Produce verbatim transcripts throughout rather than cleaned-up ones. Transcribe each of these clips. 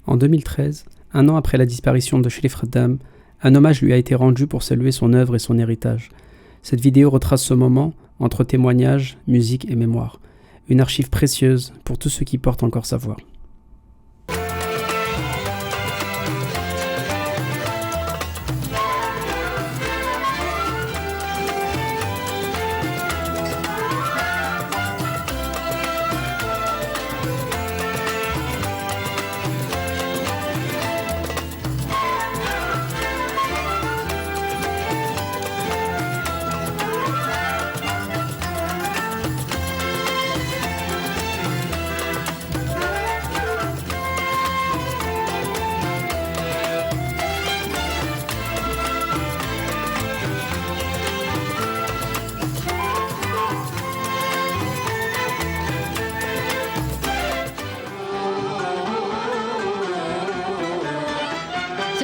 En deux mille treize, un an après la disparition de Cherif Khaddam, un hommage lui a été rendu pour saluer son œuvre et son héritage. Cette vidéo retrace ce moment entre témoignages, musique et mémoire. Une archive précieuse pour tous ceux qui portent encore sa voix.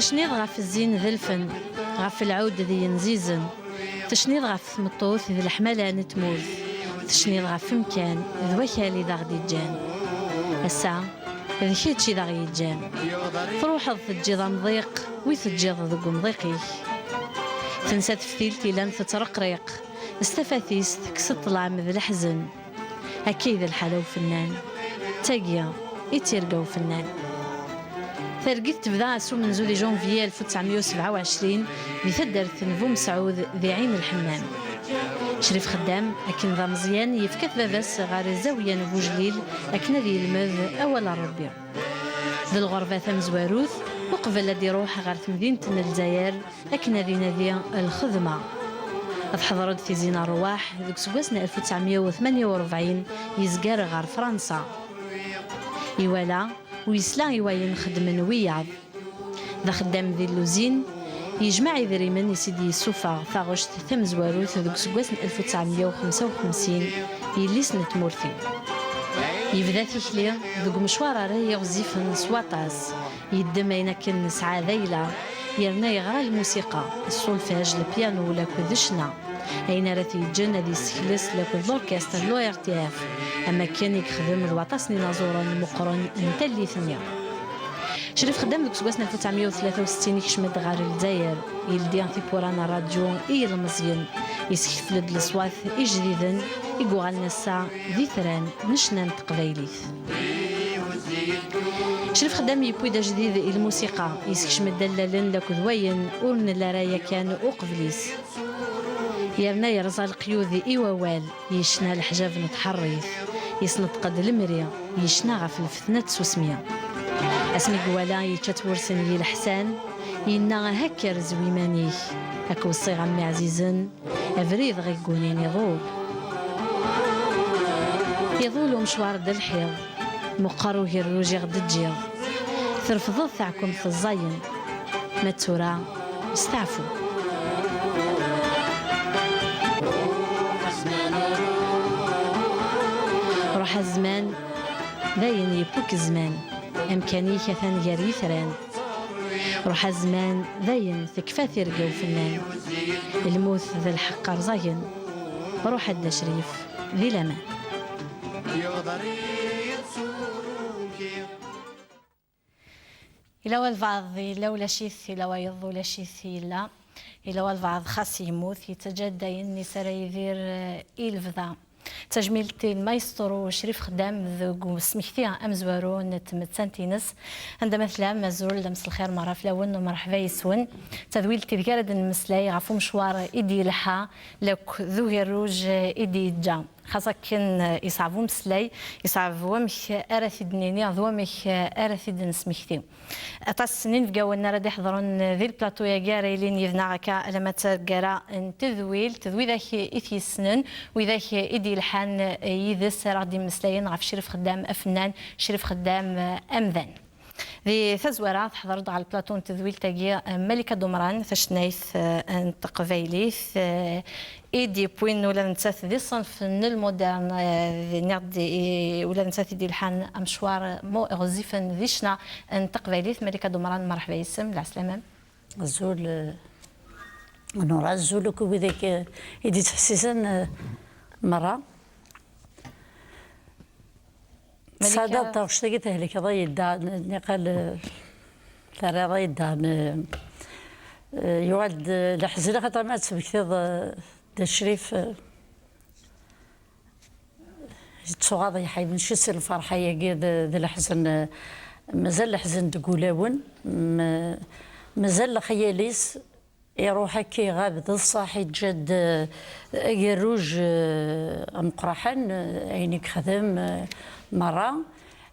Tecniḍ ɣef zzin d lfen, ɣef lɛud d yenzizen. Tecniḍ ɣef tmeṭṭut d leḥmala n tmurt. Tecniḍ ɣef umkan d wakal i d aɣ-d-iǧǧan. Ass-a, d kečč i d aɣ-yeǧǧan. Truḥeḍ teǧǧiḍ amḍiq wi teǧǧiḍ deg umḍiq-ik. Tensa teftilt ilan tettreqriq, s tafat-is tekkes ṭṭlam d leḥzen. Akka i d lḥala ufennan. D tagi i d tirga ufennan. Targit tebda ass umenzu di janvier alef u tesɛemya u sebɛa u ɛecrin di taddart n Bumesɛud di Ɛin Lḥemmam. Crif Xeddam, akken d ameẓyan, yefka-t baba-s ɣer zawiya n Bujlil akken ad yelmed awal n Ṛebbi. D lɣerba tamezwarut, uqbel ad iruḥ ɣer temdint n Lezzayer akken ad inadi lxedma. Teḥḍer-d Tizi n Ṛwaḥ deg useggas n alef u tesɛemya u tmenya u rebɛin, yezger ɣer Fransa. Iwala u yesla i wayen xeddmen wiyaḍ. D axeddam di lluzin, yejmeɛ idrimen i s-id-yessufeɣ taɣect tamezwarut deg useggas n alef u tesɛemya u xemsa u xemsin, yelli-s n tmurt-iw. Yebda tikli deg umecwar ara yiɣzifen s waṭas, yeddem ayen akken nesɛa d ayla, yerna yeɣra lmusiqa, ssulfaj, lpyanu, lakked ccna, ayen ara t-yeǧǧen ad yessekles lakked l'orchestre n l'O R T F, am akken i yexdem d waṭas n inaẓuren meqqren n tallit-nni. Crif Xeddam deg useggas n alef u tesɛemya u tlata u settin ikcem-d ɣer Lezzayer, yeldi tiwwura n ṛṛadyu i yilmeẓyen, yeskefl-d leṣwat ijdiden i yuɣalen ass-a d itran n ccna n teqbaylit. Crif Xeddam yewwi-d ajdid i lmusiqa, yeskcem-d allalen lakked wayen ur nelli ara yakan uqbel-is. Yerna yerẓa leqyud i wawal, yecna leḥjab n tḥeṛṛit, yesneṭq-d lemri, yecna ɣef lfetna d tsusmi. Asmi iwala yečča-t wursen yileḥsan, yenna: "Aha kker zwi iman-ik, ad k-weṣṣiɣ a mmi ɛzizen, abrid ɣ-iggunin iḍul." Iḍul umecwar d lḥiḍ, meqqer ugerruj i ɣ-d-ǧǧiɣ, trefdeḍ taɛkumt ẓẓayen, ma d tura, steɛfu. Ruḥ a zzman, dayen yewwi-k zzman, amkan-ik atan gar yitran. Ruḥ a zzman, dayen tekfa tirga ufennan. Lmut d lḥeqq rẓagen. Ruḥ a Dda Crif, di laman. Yella walbeɛḍ yella ulac-it, yella wayeḍ ulac-it yella. Yella walbeɛḍ xas yemmut, yettaǧǧa-d ayen-nni s ara yidir, eh, i lebda. Tajmilt i lmaestro Crif Xeddam deg usmekti amezwaru n tmettant-ines, anda ma tellam, azul, d amselxir merra fell-awen, mreḥba yes-wen. Tadwilt ideg ara d-nemmeslay ɣef umecwar i d-yelḥa, lakk d ugerruj i d-yeǧǧa. Xas akken, eh, yeṣɛeb umeslay, yeṣɛeb wamek ara t-id-nini, d wamek, eh, ara t-id-nesmekti. Aṭas n yinebgawen ara d-iḥeḍren di lplaṭu-agi ara yilin yid-neɣ akka alamma d taggara n tedwilt, d widak i t-yessnen, widak i d-yelḥan yid-s ara ɣ-d-immeslayen ɣef Crif Xeddam afennan, Crif Xeddam amdan. Di tazwara teḥḍer-d ɣer lplaṭu n tedwilt-agi Malika Dumran, tacennayt, eh, n teqbaylit, eh, i d-yewwin ula d nettat di ṣṣenf n lmudern, eh, di, nniɣ-d i, ula d nettat i d-yelḥan amecwar mu ɣezzifen di ccna n teqbaylit. Malika Dumran, merḥba yes-m, lɛeslama-m. Azul, eh, Nura, azul akk widak, eh, i d-yettḥessisen, eh, merra. Tesɛiḍ taɣect-agi tehlikeḍ-iyi-d, niqal terriḍ-iyi-d, yuɣal-d leḥzen, axaṭer ma ad tmektiḍ Dda Crif, yettuɣaḍ yeḥya, mačči s lferḥ-agi d, d leḥzen, mazal leḥzen deg ulawen, m-, mazal lexyal-is iruḥ akka iɣab, d ṣṣeḥ, iǧǧa-d, eh, agerruj, eh, ameqqraḥen, eh, ayen i yexdem, eh, merra.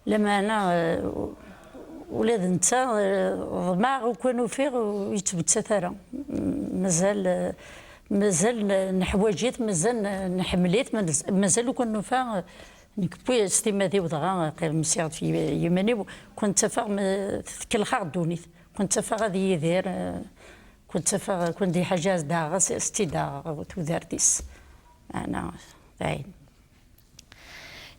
Lameɛna, eh, ula d netta, eh, ḍemɛeɣ, ukan ufiɣ ur yettmettat ara. M-, mazal, eh, mazal n-, neḥwaǧ-it, mazal n-, nḥemmel-it, maz-, mazal ukan nufa, eh, nekk wwi s timmad-iw dɣa, eh, qirmsiɣ-d f yiman-iw, kun ttafeɣ, m-, tkellex-aɣ ddunit. Kun ttafeɣ ad yidir, eh, kun ttafeɣ, kun d iḥaǧa ad s-d-aɣeɣ, s-, s-tt-id-aɣeɣ tudert-is. Meɛna, d ayen.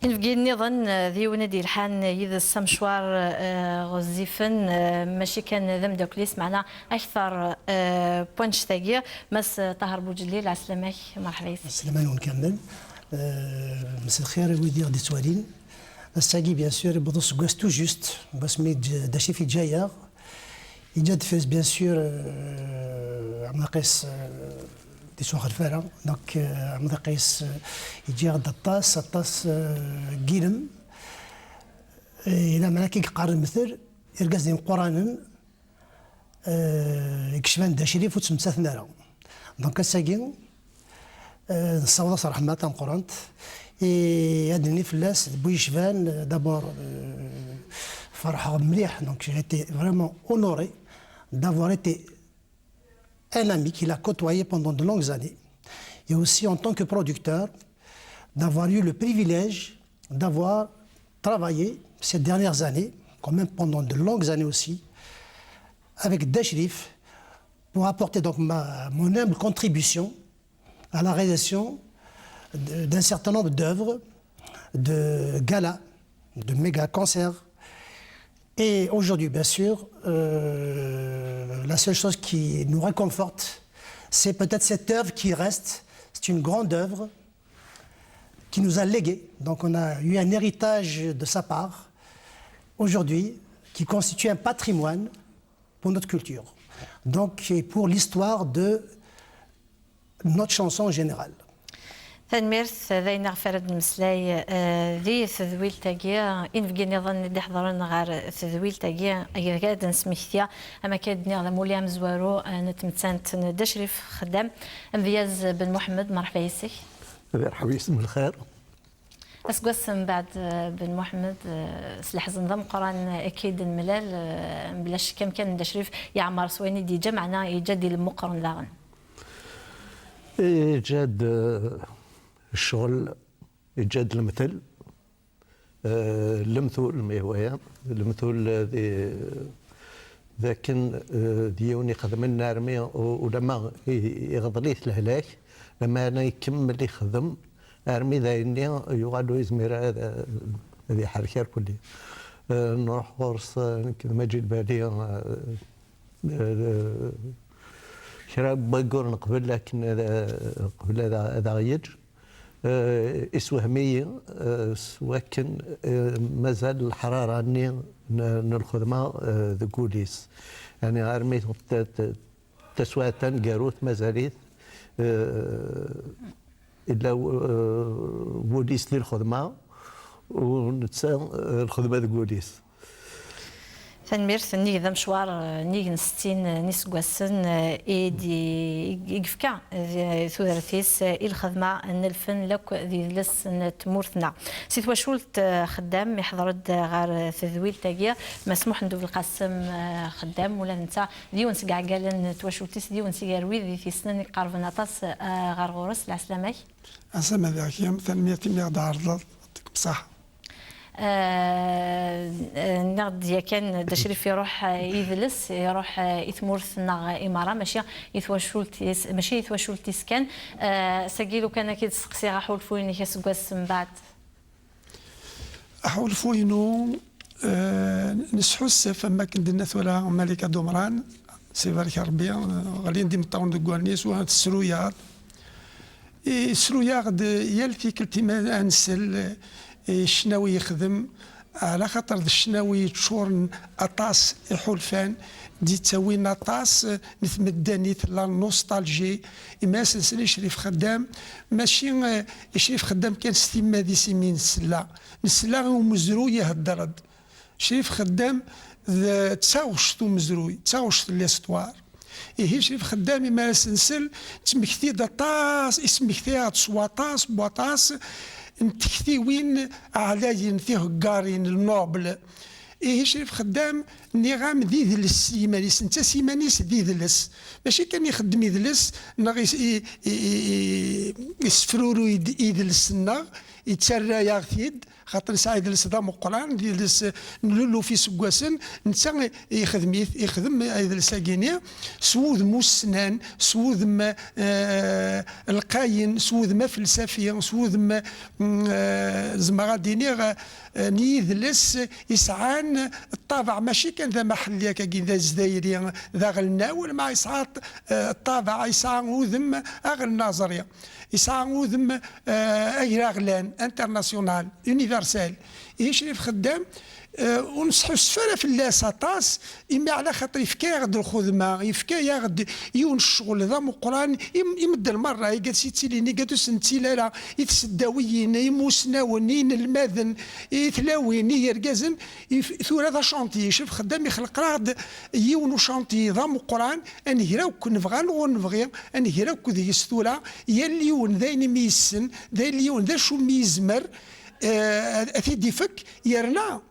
Inebgiyen nniḍen, eh, d yiwen i d-yelḥan yid-s amecwar, eh, ɣezzifen, eh, mačči kan d ameddakel-is, meɛna akteṛ, eh, n wannect-agi. Mass Ṭaher Buǧellil, ɛeslama-k, merḥba yis-k. Ɛeslama-nwen kamel. Eh, mselxir i wid i ɣ-d-ittwalin. Ass-agi, bien sûr, iwweḍ useggas tout juste, wasmi Dda Crif yeǧǧa-yaɣ. Yeǧǧa-d fell-as, bien sûr, euh, Ɛemḍiqis, euh, d iswaxel fara. Donc, euh, Ɛemḍiqis, euh, yeǧǧa-yaɣ-d aṭas, aṭas, euh, n yilem. Et lameɛna akka i yeqqaren mtel, irgazen imeqqranen, euh, i yecban Dda Crif ur ttmettaten ara. Donc, ass-agi, euh, nessaweḍ-as ṛṛeḥma tameqqrant. Et ad d-nini fell-as, d bu yecban, euh, d'abord, euh, ferḥeɣ mliḥ, donc j'ai été vraiment honoré d'avoir été un ami qu'il a côtoyé pendant de longues années, et aussi en tant que producteur, d'avoir eu le privilège d'avoir travaillé ces dernières années, quand même pendant de longues années aussi, avec Dda Crif, pour apporter donc ma, mon humble contribution à la réalisation de, d'un certain nombre d'œuvres, de galas, de méga concerts. Et aujourd'hui, bien sûr, euh, la seule chose qui nous réconforte, c'est peut-être cette œuvre qui reste. C'est une grande œuvre qui nous a légué. Donc on a eu un héritage de sa part aujourd'hui qui constitue un patrimoine pour notre culture. Donc, et pour l'histoire de notre chanson en général. Tanemmirt, d ayen ɣef ara d-nemmeslay, eh, di tedwilt-agi, inebgi nniḍen i d-iḥeḍren ɣer tedwilt-agi, aydeg ad d-nesmekti, am akka i d-nniɣ, d amulli amezwaru, eh, n tmettant n Dda Crif Xeddam. Amedyaz Ben Muḥemmed, merḥba yis-k. Merḥba yis-m lxir. Aseggas mbeɛd, eh, Ben Muḥemmed, eh, s leḥzen d ameqqran akka i d-nemlal, eh, mebla ccek amkan n Dda Crif yeɛmer s wayen i d-yeǧǧa, meɛna yeǧǧa-d ilem meqqren daɣen. Yeǧǧa-d, eh, ccɣel, yeǧǧa-d lemtel, eh, lemtul, ma yehwa-ya, lemtul, eh, di, d akken, eh, d yiwen ixedmen armi u-, ulamma i-, iɣḍel-it lehlak, lameɛna ikemmel ixdem armi d ayenni yuɣal ur yezmir ara ad, ad iḥerrek irkelli. Eh, nruḥ ɣur-s, eh, nekk d Maǧid Bali, eh, eh, kra n wagguren qbel akken ad, qbel ad, ad aɣ-yeǧǧ. Eh, iswehm-iyi, eh, s wakken, eh, mazal leḥrara-nni n, n lxedma, eh, deg wul-is. Yeɛni armi t-, t-, taswiɛt taneggarut mazal-it, eh, illa w-, eh, wul-is di lxedma, u netta, eh, lxedma deg wul-is. Tanemmirt. Nnig d amecwar, eh, nnig n settin, eh, n iseggasen, eh, i d-, i yefka, eh, tudert-is, eh, i lxedma n lfen lakk d yidles n tmurt-nneɣ. Si twacult, eh, Xeddam, iḥḍer-d ɣer tedwilt-agi Mass Muḥend Ubelqasem, eh, Xeddam, ula d netta d yiwen seg iɛeggalen n twacult-is, d yiwen seg gar wid i t-yessnen, i iqerben aṭas, eh, ɣer ɣur-s. Lɛeslama-k. Ɛeslama diɣ-k, tanemmirt imi ɣ-d-tɛerḍeḍ, yɛṭik ṣṣeḥḥa. Eh, eh, nniɣ-d yakan, Dda Crif iruḥ, eh, i yidles, iruḥ, eh, i tmurt-nneɣ i merra, mačči i twacult-is, mačči i twacult-is kan. Eh, sagi lukan ad k-id-steqsiɣ aḥulfu-inek aseggas mbeɛd. Aḥulfu-inu, eh, nesḥussef, am wakken d-tenna tura Malika Dumran, s ibarek Rebbi, eh, ɣlin-d imeṭṭawen deg wallen-is, wa tessru-yaɣ-d. Yessru-yaɣ-d yal tikkelt imi ad nsel i ccnawi yexdem, Ɛla xaṭer d ccnawi yeččuren aṭas iḥulfan, d-ittawin aṭas n tmeddanit, la nostalgie. Imi as-nsel i Crif Xeddam, mačči, eh, i Crif Xeddam kan s timmad-is imi nsella. Nesla i umezruy ihedder-d. Crif Xeddam d, d taɣect umezruy, d taɣect n l'histoire. Ihi Crif Xeddam, imi ara s-nsel, ttmekti-d aṭas, ismekti-aɣ-d s waṭas n waṭas n tektiwin ɛlayen, tiheggarin, le noble. Ihi Crif Xeddam, nniɣ-am, d idles s yiman-is, netta s yiman-is d idles. Mačči kan ixeddem idles, neɣ is-, i, i, i, i, isefruruy-d idles-nneɣ, yettarra-yaɣ-t-id, xaṭer nesɛa idles d ameqqran, d idles n luluf iseggasen, netta ixdem-it, ixdem idles-agi-nni s wudem ussnan, s wudem, eh, lqayen, s wudem afelsafi, s wudem, mm, eh, zemreɣ ad iniɣ, eh, n yidles yesɛan ṭṭabeɛ, mačči kan d amaḥelli akkagi, d azdayri, d aɣelnaw, ma yesɛa ṭ-, eh, ṭṭabeɛ, yesɛa udem aɣelnaẓri. Yesɛa udem, eh, agraɣlan, international, universel. Ihi Crif Xeddam, eh, ur nesḥussef ara fell-as aṭas, imi ɛla xaṭer yefka-yaɣ-d lxedma, yefka-yaɣ-d yiwen n ccɣel d ameqqran, i, i medden merra, igad s-yettilin, igad ur sen-nettili ara, i tseddawiyin, i imusnawen, i inelmaden, i tlawin, i yergazen, if-, tura d achantier, Crif Xeddam ixleq-aɣ-d yiwen n uchantier d ameqqran, ad nger akk, nebɣa neɣ ur nebɣi, ad nger akk deg-s tura, yal yiwen d ayen imi yessen, d yal yiwen d acu umi yezmer, eh, ad, ad t-id-ifek, yerna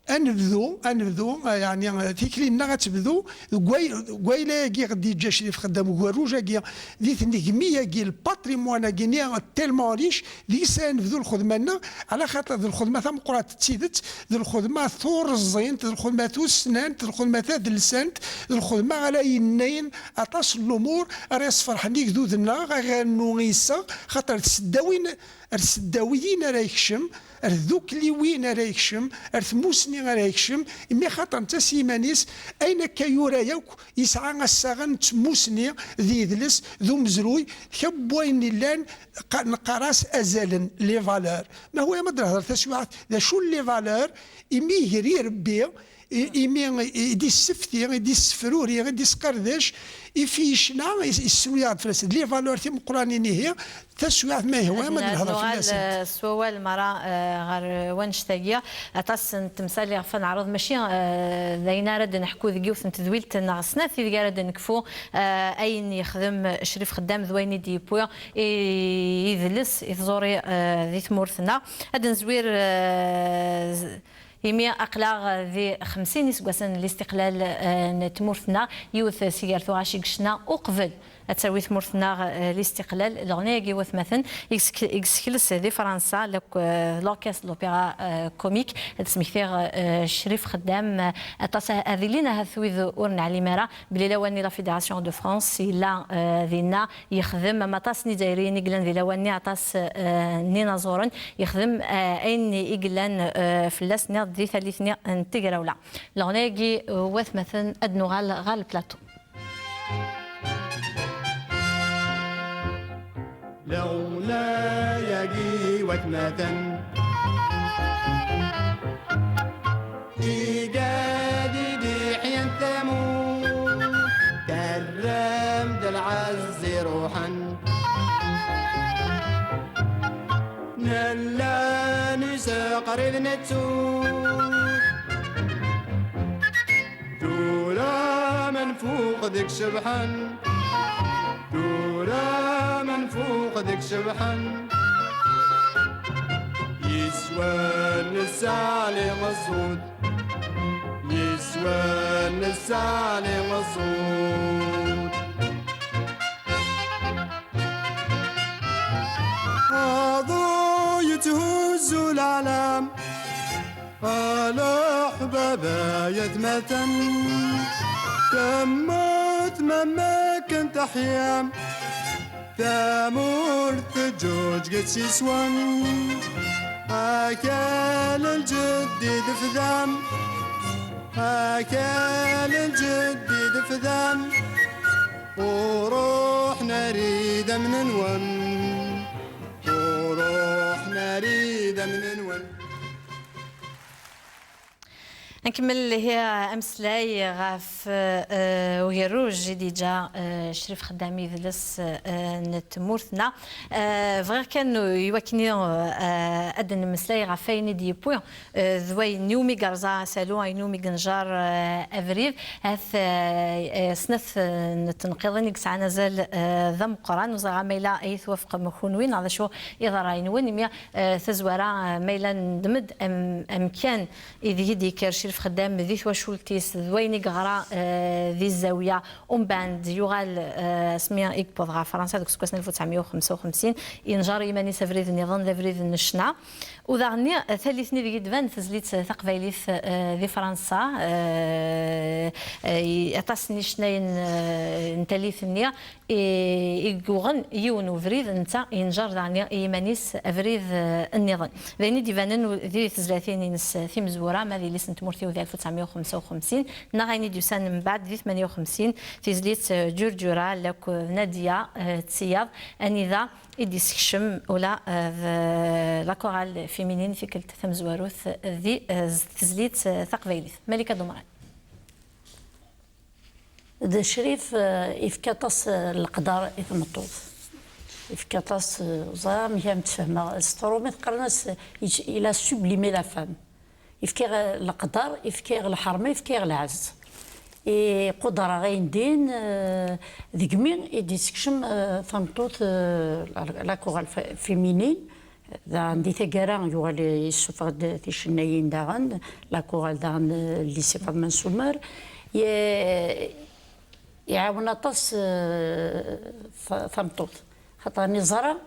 ad nebdu, ad nebdu, eh, yeɛni, eh, tikli-nneɣ ad tebdu deg way-, deg wayla-agi i ɣ-d-yeǧǧa Crif Xeddam, ugerruj-agi, di tnegmi-agi, le patrimoine-agi-nni tellement riche, deg-s ad nebdu lxedma-nneɣ, ɛla xaṭer d lxedma tameqqrant d tidet, d lxedma turẓint, d lxedma tussnant, d lxedma tadelsant, d lxedma ara yennayen aṭas n lumuṛ ara yesferḥen igduden-nneɣ, ara rnu iseɣ, xaṭer d tseddawin, ar tseddawiyin ara yekcem, ar tdukliwin ara yekcem, ar tmusni ara yekcem, imi xaṭer netta s yiman-is, ayen akka yura yakk, yesɛa assaɣen n tmusni, d yidles, d umezruy, kra n wayen illan, qa-, neqqar-as azalen, les valeurs. Ma hwa ma d-nehder taswiɛt, d acu les valeurs, imi iger irebbi, i-, imi i d-issefti, i d-issefruri, i d-isqerdec, ifi yecna, is-, isru-yaɣ-d fell-as. D les valeurs timeqqranin ihi, taswiɛt ma ihwa, ma d-nehder fell-asen. Nuɣal, eh, s wawal mara, eh, ɣer, eh, wannect-agi, aṭas n temsal iɣef ad neɛreḍ, mačči, eh, d ayen ara d-neḥku deg yiwet n tedwilt neɣ snat ideg ara d-nekfu, eh, ayen yexdem Crif Xeddam d wayen i d-yewwi i, idles, i tẓuri, eh, di tmurt-nneɣ. Ad nezwir, eh, z-, imi aql-aɣ di xemsin iseggasen n listiqlal, eh, n tmurt-nneɣ, yiwet si gar tuɣac i yecna uqbel ad tawi tmurt-nneɣ, eh, listiqlal, leɣna-agi watmaten, i yesek-, i yessekles di Fransa, lak-, eh, l'orchestre de l'opéra, eh, comique, ad smektiɣ, eh, Crif Xeddam, eh, aṭas a-, ad ilin ahat wid ur neɛlim ara, belli lawan-nni la Fédération de France yella, eh, dinna, yexdem am aṭas n Izzayriyen i yellan di lawan-nni, aṭas, eh, n inaẓuren, yexdem, eh, ayen i yellan, eh, fell-as, nniɣ-d di tallit-nni n tegrawla. Leɣna-agi, eh, watmaten, ad nuɣal ɣer le plateau. Leɣna-agi watmaten, igad i d-iḥyan tamurt, terram-d lɛezz iruḥen. Nella nusa qrib nettu. Tura ma nfuq deg cebḥen, tura ma nfuq deg cebḥen. Yeswa nesɛa limeẓẓud, yeswa nesɛa limeẓẓud. Aḍu yetthuzzu leɛlam. Ala ḥbaba yatmaten, tamurt ma makken teḥyam, tamurt teǧǧuǧget s iswan. Akal lǧeddi d fdam, akal lǧeddi d fdam, uruḥ narid amnenwen, uruḥ narid amnenwen. Kemmel ihi ameslay ɣef, eh, ugerruj i d-yeǧǧa, eh, Crif Xeddam, idles, eh, n tmurt-nneɣ. Eh, bɣiɣ kan i wakken, eh, ad d-nemmeslay ɣef wayen i d-yewwi, eh, d wayen iwumi yerẓa asalu, ayen iwumi yenjer, eh, abrid. Hat, eh, eh, snat, eh, n tneqqiḍin i yesɛan azal, eh, d ameqqran. Ur ẓriɣ ma yella ad iyi-twafqem kunwi neɣ d acu i d ṛṛay-nwen, imi, eh, tazwara, eh, ma yella neddem-d am-, amkan ideg i d-yekker Crif Xeddam di twacult-is, d wayen i yeɣra, eh, di Zawiya. Umbeɛd yuɣal, eh, asmi i yewweḍ ɣer Fransa deg useggas n alef u tesɛemya u xemsa u xemsin, yenjer i yiman-is abrid nniḍen, d abrid n ccna. U daɣen, eh, tallit-nni deg i d-tban tezlit, eh, taqbaylit, eh, di Fransa, eh, eh, i aṭas n yicennayen, eh, n tallit-nni, i, i yuɣen yiwen ubrid, netta yenjer daɣen i yiman-is abrid, eh, nniḍen. D ayen i d-ibanen u-, di tezlatin-ines timezwura, ma d Yelli-s n tmurt-iw di alef u tesɛemya u xemsa u xemsin, neɣ ayen i d-yusan mbeɛd di tmenya u xemsin, tizlit, eh, Ǧurǧura, lakk d Nadia, eh, d tiyaḍ, anida i d-isekcem ula, eh, d la chorale féminine tikkelt tamezwarut di, eh, tezlit, eh, taqbaylit. Malika Dumran. D Crif, eh, ifka aṭas, eh, leqder i tmeṭṭut. Ifka aṭas, eh, ẓriɣ amek ara m-tt-fehmeɣ. S tṛumit qqaren-as, eh, il a sublimé la femme. Ifka, eh, leqder, ifka lḥerma, ifka lɛezz. Iquder-aɣ ayen din, eh, degmi i d-isekcem, eh, tameṭṭut, eh, la, la chorale fé-, féminine. Daɣen di taggara yuɣal yessufeɣ-d ticennayin daɣen, la chorale daɣen, eh, n lycée Faḍma n Sumer. Ye-, iɛawen aṭas, eh, ta-, tameṭṭut. Xaṭer neẓra,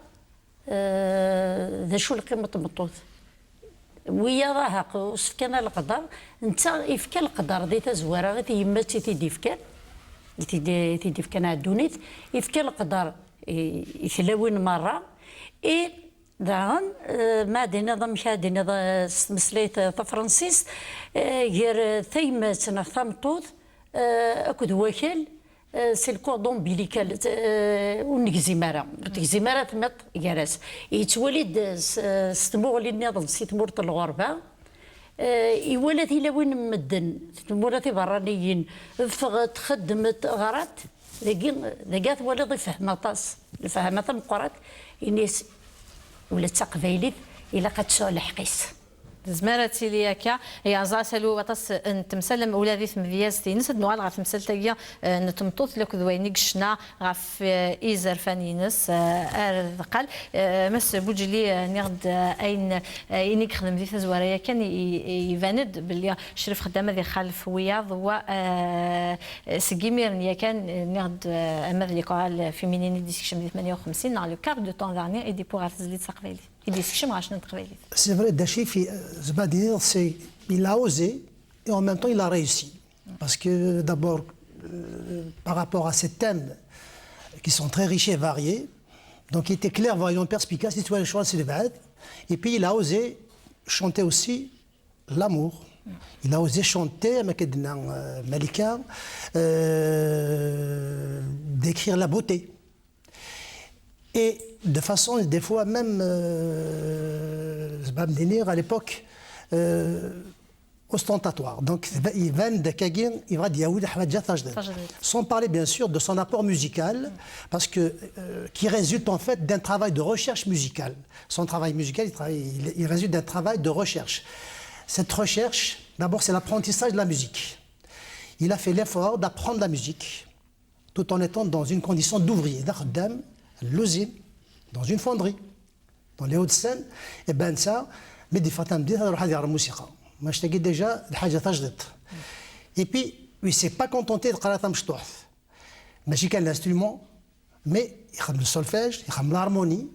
eh, d acu lqima n tmeṭṭut. Wiyaḍ aḥeqq ur s-fkan ara leqder, netta ifka leqder di tazwara i tyemmat i t-id-ifkan, i t-id-, i t-id-ifkan ar ddunit, ifka leqder i, i tlawin merra, i Daɣen, eh, ma ad d-tiniḍ amek ad d-tiniḍ, eh, s tmeslayt, eh, tafransist, eh, gar, eh, tayemmat neɣ tameṭṭut, eh, akked wakal, eh, c'est le cordon ombilical, eh, ur negzim ara, ur tegzim ara tmiṭ gar-as. Yettwali-d s, eh, s tmuɣli nniḍen si tmurt n lɣerba, eh, iwala tilawin n medden, tmura tiberraniyin, ffɣet, xeddmet, ɣrat, Dagi, dagi ad twaliḍ ifhem aṭas, lefhama tameqqrant, ini-as ula d taqbaylit ilaq ad tesɛu lḥeqq-is. Tezmer ad tili akka, yerẓa asalu aṭas n temsal, am ula di tmedyazt-ines. Ad nuɣal ɣer temsalt-agi, eh, n tmeṭṭut, lakk d wayen i yecna ɣef, eh, izerfan-ines, eh, ar deqqal. Eh, Mass Buǧli, eh, nniɣ-d, eh, ayen, eh, ayen i yexdem di tazwara yakan, i, i, iban-d belli Crif Xeddam ad ixalef wiyaḍ, wa, eh, Seg imiren yakan, nniɣ-d, eh, ama d les chorales féminines i d-isekcem di tmanya u xemsin, neɣ le quart de temps daɣen i d-iwwi ɣer tezlit taqbaylit, i d-isekcem ɣer ccna n teqbaylit. C'est vrai, Dacif, i-, zeɛma ad iniɣ, c'est, il a osé et en même temps il a réussi. Parce que d'abord, euh, par rapport à ces thèmes qui sont très riches et variés, donc il était clairvoyant, perspicace, il a choisi le bad, et puis il a osé chanter aussi l'amour. Il a osé chanter, am akken d-tenna, euh, Malika, euh, décrire la beauté. Et de façon, des fois même, euh, zeɛma ad iniɣ, à l'époque, euh, ostentatoire. Donc, il va, il va, il va dire, il va dire, oui, Hadja Tajdid. Sans parler, bien sûr, de son apport musical, parce que, euh, qui résulte en fait d'un travail de recherche musicale. Son travail musical, il, travaille, il, il résulte d'un travail de recherche. Cette recherche, d'abord, c'est l'apprentissage de la musique. Il a fait l'effort d'apprendre la musique, tout en étant dans une condition d'ouvrier, d axeddam, l'usine, dans une fonderie, dans les Hauts-de-Seine. Et ben ça, mi d-yeffeɣ tameddit, ad iruḥ ad iɣer musiqa. Mačči tagi déjà d lḥaǧa tajdidt. Et puis, il s'est pas contenté de qra tamecṭuḥt. Mačči kan l'instrument, mais il a le solfège, il a l'harmonie.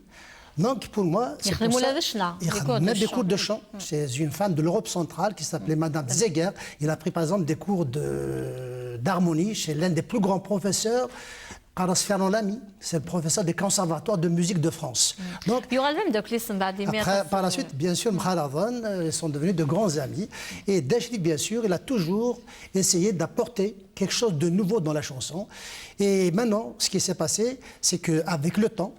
Donc pour moi, c'est pour ça, il a même des cours de chant. C'est une femme de l'Europe centrale qui s'appelait Madame Zeger. Il a pris par exemple des cours de, d'harmonie chez l'un des plus grands professeurs, Carlos Fernand Lamy, c'est le professeur des conservatoires de musique de France. Donc, yuɣal d ameddakel-is mbeɛd imir. Après, par la suite, bien sûr, mxalaḍen, euh, ils sont devenus de grands amis. Et Dacri, bien sûr, il a toujours essayé d'apporter quelque chose de nouveau dans la chanson. Et maintenant, ce qui s'est passé, c'est qu'avec le temps,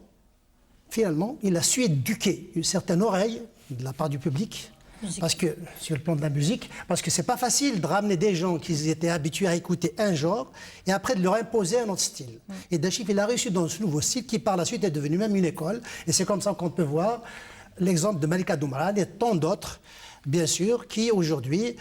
finalement, il a su éduquer une certaine oreille de la part du public. Parce que, sur le plan de la musique, parce que c'est pas facile de ramener des gens qui étaient habitués à écouter un genre et après de leur imposer un autre style. Et Dachif, il a réussi dans ce nouveau style qui par la suite est devenu même une école. Et c'est comme ça qu'on peut voir l'exemple de Malika Doumrane et tant d'autres, bien sûr, qui aujourd'hui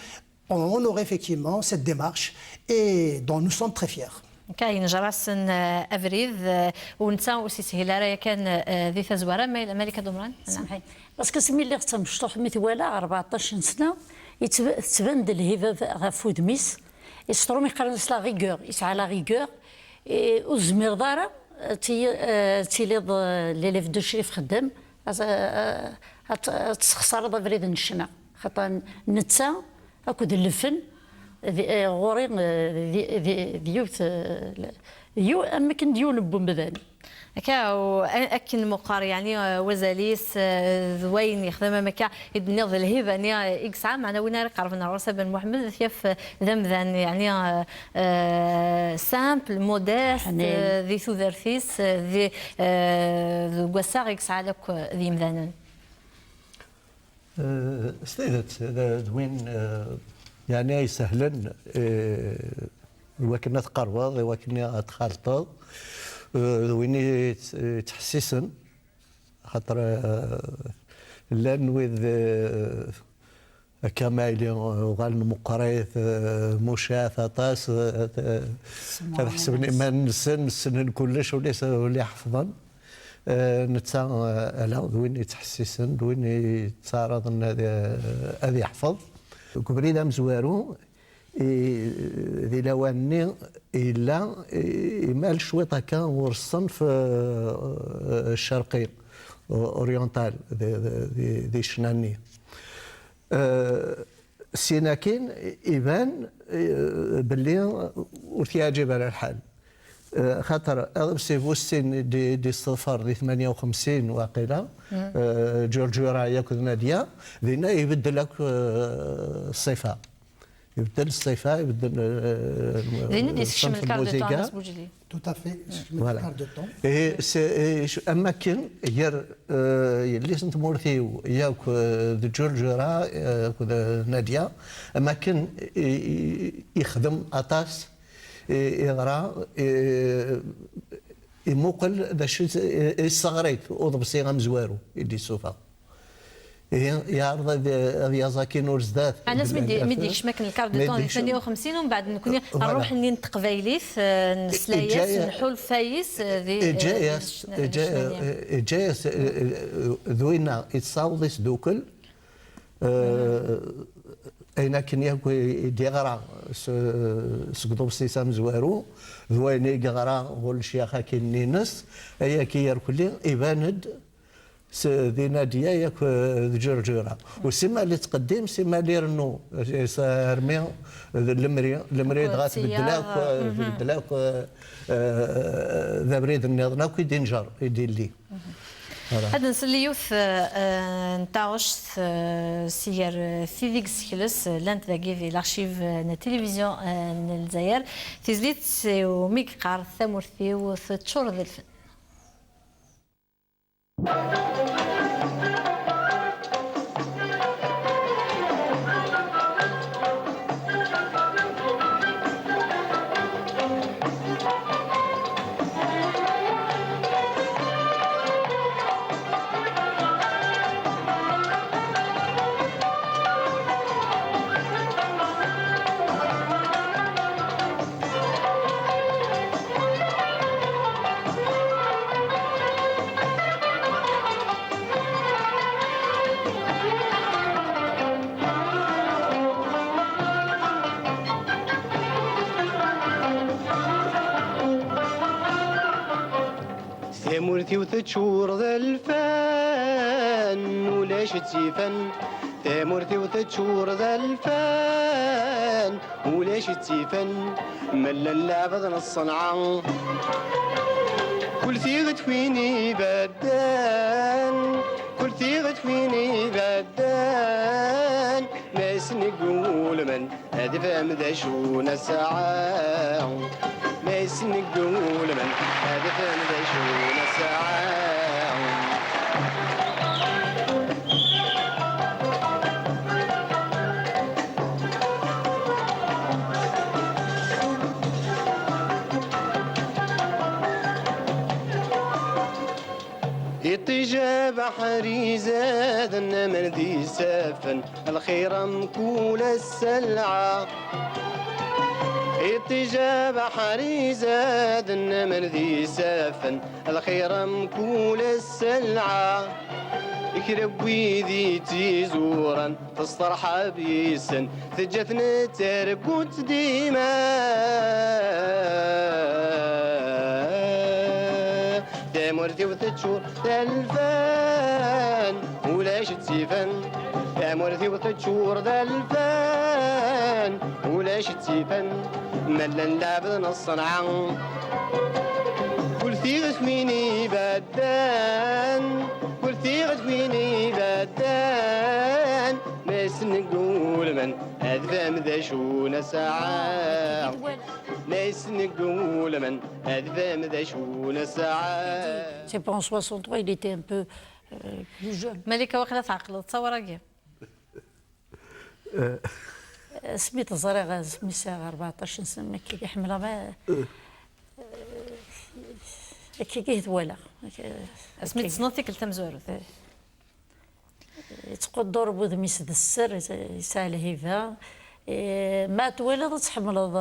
ont honoré effectivement cette démarche et dont nous sommes très fiers. Akka, yenjer-asen, eh, abrid, eh, u netta ur s-yeshil ara yakan, eh, di tazwara, ma yella Malika Dumran? Semḥi. Parce que asmi lliɣ d tamecṭuḥt, mi twala rbeɛṭac n sna, yettb-, tettban-d lhiba ɣef wudem-is. Yesṭrum, yeqqaren-as la rigueur, yesɛa la rigueur. Eh, ur tezmireḍ ara ad ti-, eh, ad tiliḍ, eh, l'élève de chef xeddam, ad, eh, ad, ad tesxeṣreḍ abrid n ccna. Xaṭer netta akked lfen, di, eh, ɣur-i, eh, di, di, di yiwet, eh, yiw-, am akken d yiwen n wemdan. Akka, u-, a-, akken meqqar, yeɛni, eh, wazal-is, eh, d wayen yexdem, am akka i d-nniɣ, d lhiba-nni, eh, i yesɛa, meɛna win ara iqerben ɣer ɣur-s a Ben Muḥemmed, ad t-yaf, eh, d amdan, yeɛni, eh, eh, simple, modeste, eh, di tudert-is, eh, di, eh, deg wassaɣ i yesɛa akk, eh, d yimdanen. Eh, s tidet, d, d win, eh, yeɛni ay isehlen, eh, i wakken ad tqerbeḍ, i wakken ad txalṭeḍ, eh, d win i yettḥessisen, xaṭer, eh, llan wid, eh, akka ma yili uɣalen meqqrit, eh, mucat aṭas, eh, eh, ad ḥesben iman-nsen ssnen kullec, ula s-, ula ḥefḍen. Eh, netta, eh, ala, d win yettḥessisen, d win yettɛaraḍen ad, ad yeḥfeḍ. Deg ubrid amezwaru, i, di lawan-nni, yella, i, imal cwiṭ akka ɣur ṣṣenf, eh, ccerqi, oriental, di, di, di, di ccna-nni. Eh, syin akkin, iban, eh, belli ur t-yeɛǧib ara lḥal. Eh, xaṭer aḍebsi bu sin i d-, i d-yesseḍfer di tmanya u xemsin waqila, eh, Ǧurǧura yakk d Nadya, dinna ibeddel akk, eh, ṣṣifa. Ibeddel ṣṣifa, ibeddel, eh, din i d-yessekcem ṣṣenf lkar de temps, lmuziga. Anas Bujli. Tout à fait, yessekcem lkar de temps. Et c'est, et je-, am akken, gar, eh, yelli-s n tmurt-iw, yakk, eh, d Ǧurǧura, eh, akked, eh, Nadya, am akken i, i, ixdem aṭas, i, iɣra, i, imuqel d acu i, i, yesseɣri-t uḍebsi amezwaru i d-yessufeɣ. Ihi, yeɛreḍ ad, ad yaẓ akkin ur zdat. Ɛni asmi d-, mi d-yekcem akken lkar de temps di tmanya u xemsin, umbeɛd nekni, rruḥ-nni n teqbaylit, eh, nesla-yas, nḥulfa-yas, eh, di, eh, iǧǧa-yas, di ccna-, di iǧǧa-, ccna-nni. Eh, iǧǧa-yas, eh, eh, d winna i tessaweḍ isdukel, eh, ayen akken yakk i, i d-yeɣra s-, seg uḍebsi-s amezwaru, d wayen i yeɣra ɣur lecyax akkin-nni-ines, ayagi irkelli iban-d s-, di Nadya yakk, eh, d Ǧurǧura. U simmal ittqeddim, simmal irennu, eh, s-, armi d lemri, lemri dɣa tbeddel akk, eh, tbeddel akk, eh, eh, d abrid nniḍen akk i d-inǧer, i d-illi. Voilà. Ad nsel i yiwet, eh, n taɣect, eh, si gar, eh, tid i yessekles, eh, llant dagi di l'archive, eh, n tilivizyu, eh, n Lezzayer. Tizlit umi yeqqar Tamurt-iw teččur d lfen. Tamurt-iw teččur d alfan, ulac tt-ifan. Tamurt-iw teččur d alfan, ulac tt-ifan. Ma llan leɛbad n ṣṣenɛa, kul tiɣet win ibaddan, kul tiɣet win ibaddan. Ma asen-ggulmen ad ifhem d acu nesɛa. Ma asen-ggulmen ad ifhem d acu nesɛa. Iṭij abeḥri zaden aman d isaffen, lxir mkul sselɛa. Iṭij abeḥri zaden aman d isaffen, lxir mkul sselɛa. Kra n wid ittizuran testerḥeb yes-sen, teǧǧa-ten ttargunt dima. Tamurt-iw teččur d alfan, ulac ttifan. Tamurt-iw teččur d alfan, ulac ttifan. Ma llan lɛebd n ṣṣenɛa, kul tiɣet win ibaddan, kul tiɣet win ibaddan. Ma yesnegulmen ad fhem d acu nesɛa. Ma yesnegulmen ad fhem d acu nesɛa. C'est pas en soixante-trois, il était un peu euh, plus jeune. Malika, waqila tɛeqleḍ ttawar-agi. Asmi t-ẓriɣ, asmi sɛiɣ rbeɛṭac n sna, akka i ḥemmleɣ ma, akka i t-walaɣ. Asmi tessneḍ tikkelt tamezwarut. Yettqudur wudem-is d sser, yesɛa lhiba. Eh, ma twalaḍ ad tḥemmleḍ,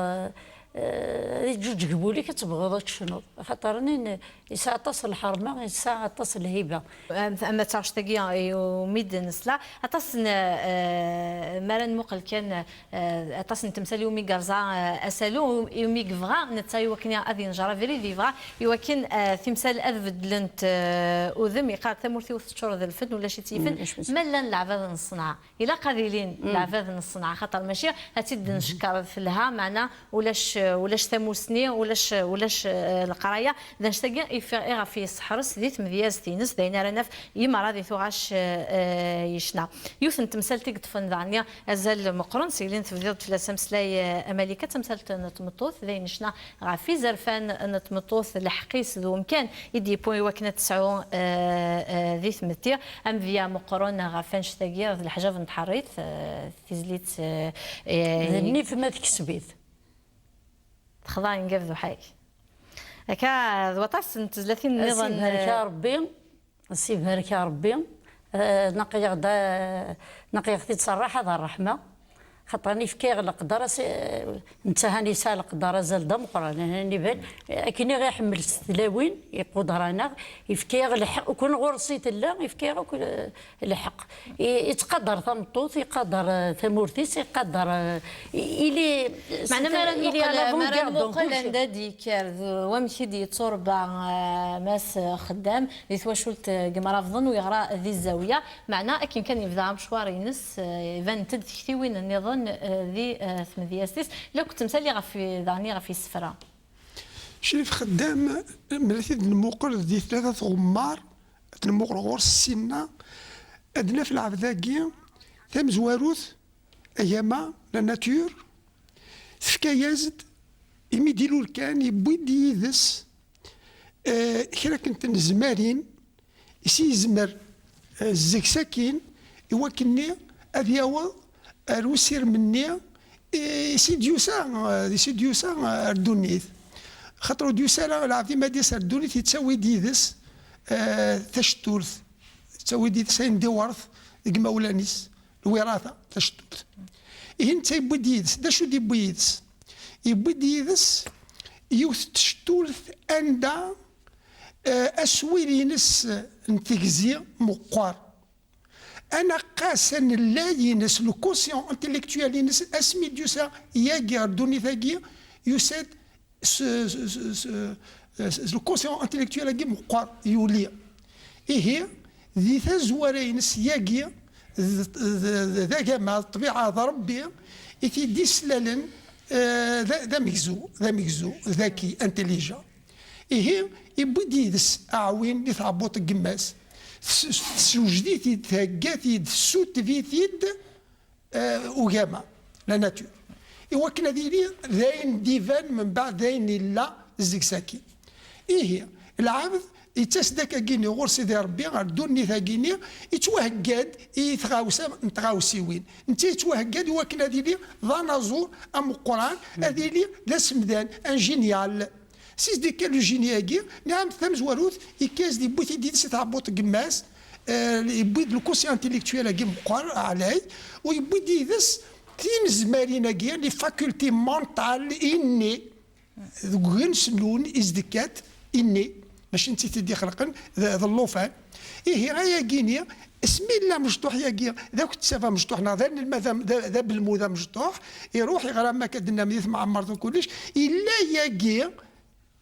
eh, ad yeǧǧuǧǧeg wul-ik, ad tebɣuḍ ad tecnuḍ. Axaṭer nin, yesɛa aṭas n lḥerma, yesɛa aṭas n lhiba. Am, am taɣect-agi iwumi d-nesla, aṭas n, eh, mi ara nmuqel kan, eh, aṭas n temsal iwumi yerẓa, eh, asalu, iwumi yebɣa netta iwakken ad yenjer abrid, yebɣa iwakken, eh, timsal ad beddlent, eh, udem, yeqqar tamurt-iw teččur d lfen, ulac-itt yifen. Ma llan leɛbad n ṣṣenɛa, ilaq ad ilin leɛbad n ṣṣenɛa, xaṭer mačči ad tt-id-ncekker telha, meɛna ulac, ulac tamusni, ulac, ulac, eh, leqraya. D annect-agi ifi-, iɣef yesseḥres di tmedyazt-ines, d ayen ara naf i meṛṛa di tuɣac, eh, eh, yecna. Yiwet n temsalt i yeṭṭfen daɣen azal meqqren, seg lin tebdiḍ-d fell-as ameslay, eh, a Malika, d tamsalt n tmeṭṭut, d ayen yecna ɣef izerfan n tmeṭṭut, lḥeqq-is d umkan i d-yewwi i wakken ad tesɛu, eh, eh, di tmetti. Amedya meqqren ɣef annect-agi d leḥjab n tḥeṛṛit, eh, tizlit, eh, eh, d nnif ma tekseb-it. Texḍa i ngab d uḥay. Akka d waṭas n tezlatin nniḍen. Ad s-ibarek, eh, Ṛebbi. Ad s-ibarek Ṛebbi. Eh, naqi-yaɣ-d, eh, naqi-yaɣ-t-id s ṛṛaḥa d ṛṛeḥma. Xaṭer nefka-yaɣ leqder, as-, eh, netta han yesɛa leqder azal d ameqqran, han iban, eh, akken i ɣ-iḥemmel s tlawin, iquder-aneɣ, yefka-yaɣ lḥeqq, ukun ɣur-s i tella, yefka-yaɣ akk, eh, lḥeqq. I-, yettqadar tameṭṭut, yeqqadar, eh, tamurt-is, yeqqadar, eh, i-, ili, meɛna, ma ara ili à nmuqel, ma ara l'avant-garde dans nmuqel anda d-yekker d wamek i d-yetturebba, eh, Mass Xeddam di twacult, eh, n Yimrabḍen u yeɣra di Zzawiya, meɛna akken kan yebda amecwar-ines, eh, banent-d tektiwin nniḍen, eh, di, eh, tmedyazt-is, la kent-temsali ɣef, daɣen ɣef yisefra. Crif Xeddam, mela t-id-nmuqel di tlata tɣemmar, ad t-nmuqel ɣur-s ssinna, ad naf lɛebd-agi, tamezwarut, agama, la nature, tefka-yas-d, imi d-ilul kan, yewwi-d yid-s, eh, kra n tnezmarin, i s-yezmer, eh, zzeg-s akkin, i wakken-nni ad yaweḍ ar usirem-nni, eh, i s-id-yusa, eh, i s-id-yusa, eh, ar ddunit. Xaṭer ur d-yusa ara lɛebd ma d-yas ar ddunit, yettawi-d yid-s, eh, tacetturt, yettawi-d yid-s ayen d-iwert deg imawlan-is, lwirata, tacetturt. Ihi netta yewwi-d yid-s, d acu d-yewwi yid-s? Yewwi-d yid-s yiwet n tcetturt anda, eh, aswir-ines n tegzi meqqer. Anaqqas, anellay-ines, le quotient intellectuel-ines, asmi d-yusa yagi ɣer ddunit-agi, yusa-d s, s, s, s, s, le quotient intellectuel-agi meqqer, yuli. Ihi, di tazwara-ines yagi, d, d, d, d agama, d ṭṭbiɛa, d Ṛebbi i t-id-islalen, eh, d, d amegzu, d amegzu, daki, intelligent. Ihi, iwwi-d yid-s aɛwin di tɛebbuḍt n yemma-s. Tes-, tessewjed-it-id, thegga-t-id, tessutel-it-id, eh, ugama, la nature. I wakken ad yili d ayen d-iban, mbeɛd d ayen illa zzeg-s akkin. Ihi, lɛebd yettas-d akkagini ɣur Sidi Ṛebbi, ɣer ddunit-agini, yettwahegga-d i tɣawsa n tɣawsiwin. Netta yettwahegga-d i wakken ad yili d anaẓur ameqqran, ad yili d asemdan, un génial. Si d-ikka le génie-agi, nniɣ-am tamezwarut, ikka-as-d, yewwi-t-id yid-s i tɛebbuḍt n yemma-s, eh, yewwi-d le quotient intellectuel-agi meqqer, ɛlay, u yewwi-d yid-s tinezmarin-agi, les facultés mentales innées, deg ugens n lun izedkat inné, mačči netta i t-id-ixelqen, d, d llufan. Ihi, ayagi-ni, asmi yella amecṭuḥ-yagi, d akettaf amecṭuḥ, neɣ d anelmad am-, d, d abelmud amecṭuḥ, iruḥ iɣra am akka d-tennam di temɛemmert u kullec, yella yagi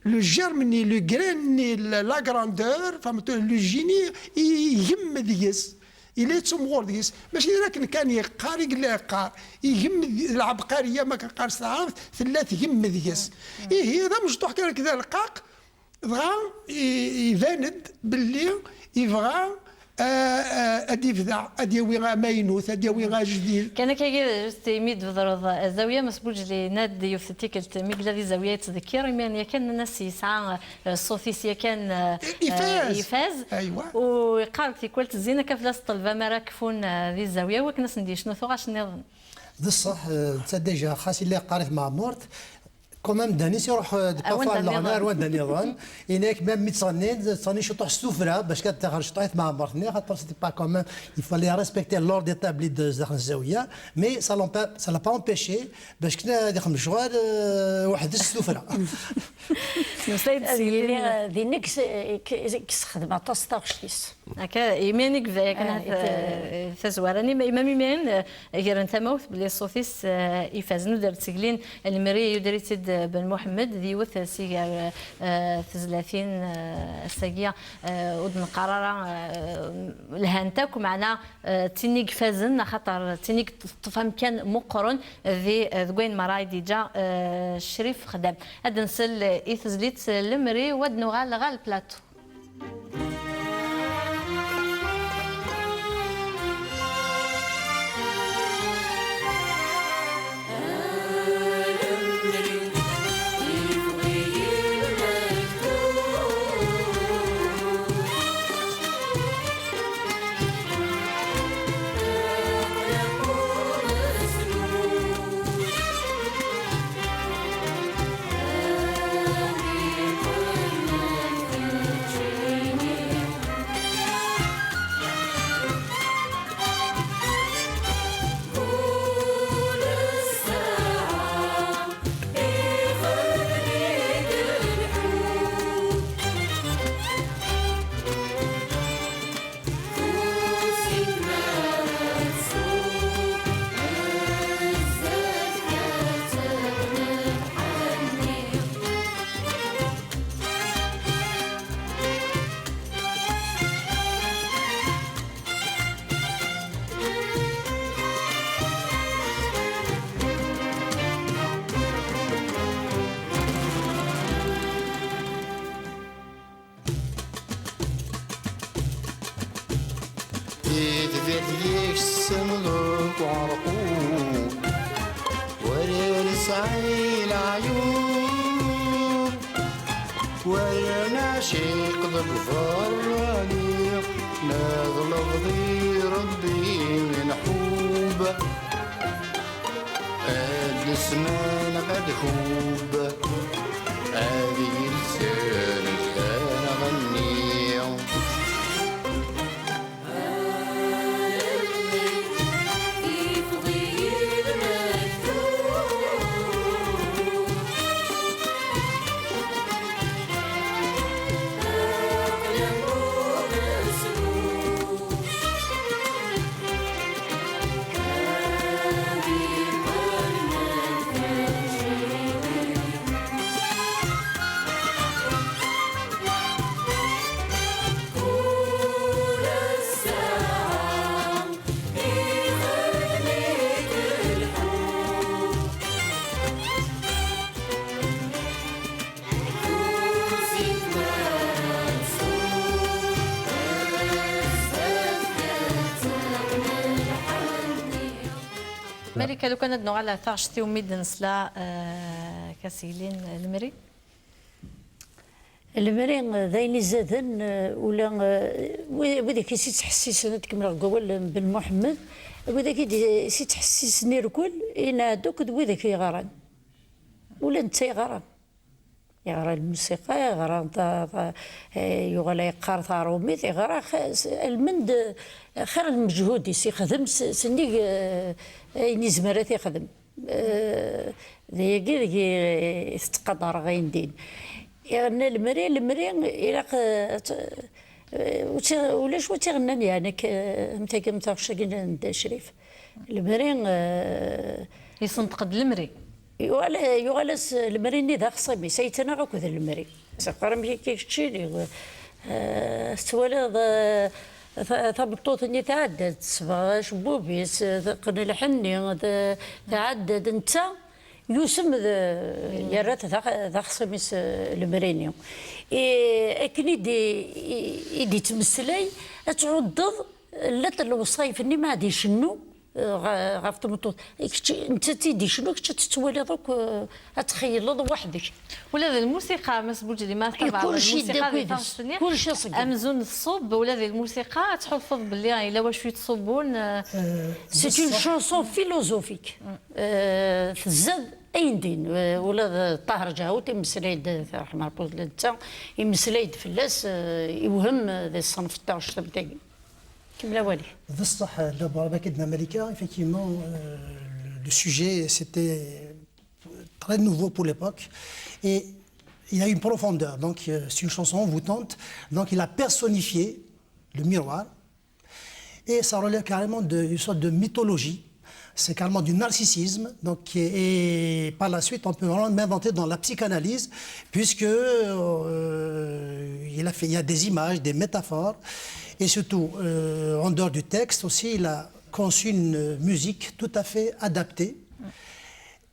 le germe-nni, le grain-nni, la, la grandeur, fahmeḍ, le génie, i-, igemm deg-s. Yella yettumɣur deg-s. Mačči d akken kan yeqqar i yella yeqqar. Igemm d-, lɛebqariya, ma qqar s taɛrabt, tella tgemm deg-s. Ihi, d amecṭuḥ kan akka d aleqqaq, dɣa i-, iban-d belli yebɣa, a, a, ad ibda, ad yawi amaynut, ad yawi ajdid. Kan akka, just imi d-tbedreḍ Zawiya, Mass Bujli, yenna-d yiwet n tikkelt, mi yella di Zawiya yettdekkir, imiren yakan nnan-as yesɛa, eh, ṣṣut-is yakan, eh, ifaz. Eh, ifaz. Aywa. U yeqqar-d tikwal tezzin akka fell-as ṭṭelba mi ara kfun, eh, di Zawiya, wakken ad sen-d-yecnu tuɣac nniḍen. D ṣṣeḥ, eh, netta déjà xas yella yeqqar i tmeɛmurt, quand même, Dani-s iruḥ, eh, d parfois Dani leɣna ar wanda nniḍen. Inak, même mi ttɣennin, ttɣennin ciṭuḥ s tuffra, bac kan taɣer ciṭuḥ i tmeɛmert-nni, xaṭer c'était pas quand même, il fallait respecter l'ordre établi de, zdaxel n Zawiya, mais ça l'empê-, ça l'a pas empêché, bac kan ad ixdem lecɣal, eh, weḥd-s s tuffra. Nmeslay-d s yili, eh, din i yes-, i k-, i yessexdem aṭas taɣect-is. Akka, imiren i yebda yakan, ah, at, eh, tazwara-nni, ma, imam imiren, eh, gren tamawt belli ṣṣut-is, eh, ifaz. Nuder-d seg lin Lemri, yuder-itt-id, eh, Ben Muḥemmed, d yiwet, eh, si gar, eh, tezlatin, eh, ass-agi, eh, ur d-neqqar ara, eh, lhant akk, meɛna, eh, d tin i ifazen, axaṭer d tin i teṭṭef amkan meqqren di, eh, deg wayen merra i d-yeǧǧa, eh, Crif Xdam. Ad nsel i tezlit Lemri, u ad nuɣal ɣer le plateau. Di tbirt deg-s semḍuk uɛerqub, ur nesɛi leɛyub, ur neɛciq deg berrani, neḍleb di Rebbi nḥub. Ad d-sman ad hub, ad yelsen ad nɣenni. Malika, lukan ad nuɣal ɣer taɣect iwumi d-nesla, eh, kaseglin Lemri. Lemri d ayen izaden, eh, ula, eh, wi-, widak i s-ittḥessisen, ad kemmleɣ deg wawal n Ben Muḥemmed, widak i d-, i s-ittḥessisen irkel, inɛad akk d widak yeɣran. Ula netta yeɣra. Yeɣra lmusiqa, yeɣra ta-, ta-, eh, yuɣal yeqqar taṛumit, yeɣra x-, s-, almend, eh, xir lmeǧhud-is, yexdem s-, sennig, eh, ayen yezmer ad t-yexdem. Eh, d ayagi deg i tettqadareɣ ayen din. Yerna lemri, lemri ilaq, eh, ad t-, eh, ur tt-, ulac ur tt-iɣennan, yeɛni, k-, am tagi, am taɣect-agi n Dda Crif. Lemri, eh, Yessenṭeq-d lemri. Yuɣal, yuɣal-as lemri-nni d axṣim-is, ay ttnaɣ akked lemri. Teqqar amek akka keččini, eh, tettwaliḍ, eh, ta-, tameṭṭut-nni tɛedda-d, tesbeɣ acebbub-is, teqqen lḥenni, t-, tɛedda-d, netta yusem d, yerra-t d ax-, d axṣim-is, eh, lemri-nni. I, akken i d-, i, i d-ittmeslay, ad tɛuddeḍ, llant lewṣayef-nni ma ad icennu, eh, ɣ-, ɣef tmeṭṭut. Kečč, nettat i d-icnu, kečč ad tettwaliḍ akk, eh, ad txeyyleḍ weḥd-k. Ula d lmusiqa, Mass Buǧli, ma tabaɛeḍ lmusiqa di taɣect-nni, kulci aṣeggem. Amzun tṣubb, ula d lmusiqa ad tḥulfuḍ belli yella wacu yettṣubbun, eh. C'est une chanson philosophique. Eh, tezad ayen din, eh, ula d Ṭaher Ǧaɛut imeslay-d, ṛeḥma Ṛebbi, ula d netta imeslay-d fell-as, eh, iwhem, eh, di ṣṣenf n taɣect am tagi. Kemmel awal-ik. D ṣṣeḥ, Labar, akken d Malika, effectivement, euh, le sujet, c'était très nouveau pour l'époque. Et il y a une profondeur. Donc, euh, c'est une chanson envoûtante. Donc, il a personnifié le miroir. Et ça relève carrément d'une sorte de mythologie. C'est carrément du narcissisme. Donc, et, et par la suite, on peut vraiment même entrer dans la psychanalyse, puisque, euh, il a fait, il y a des images, des métaphores, et surtout, euh, en dehors du texte aussi, il a conçu une musique tout à fait adaptée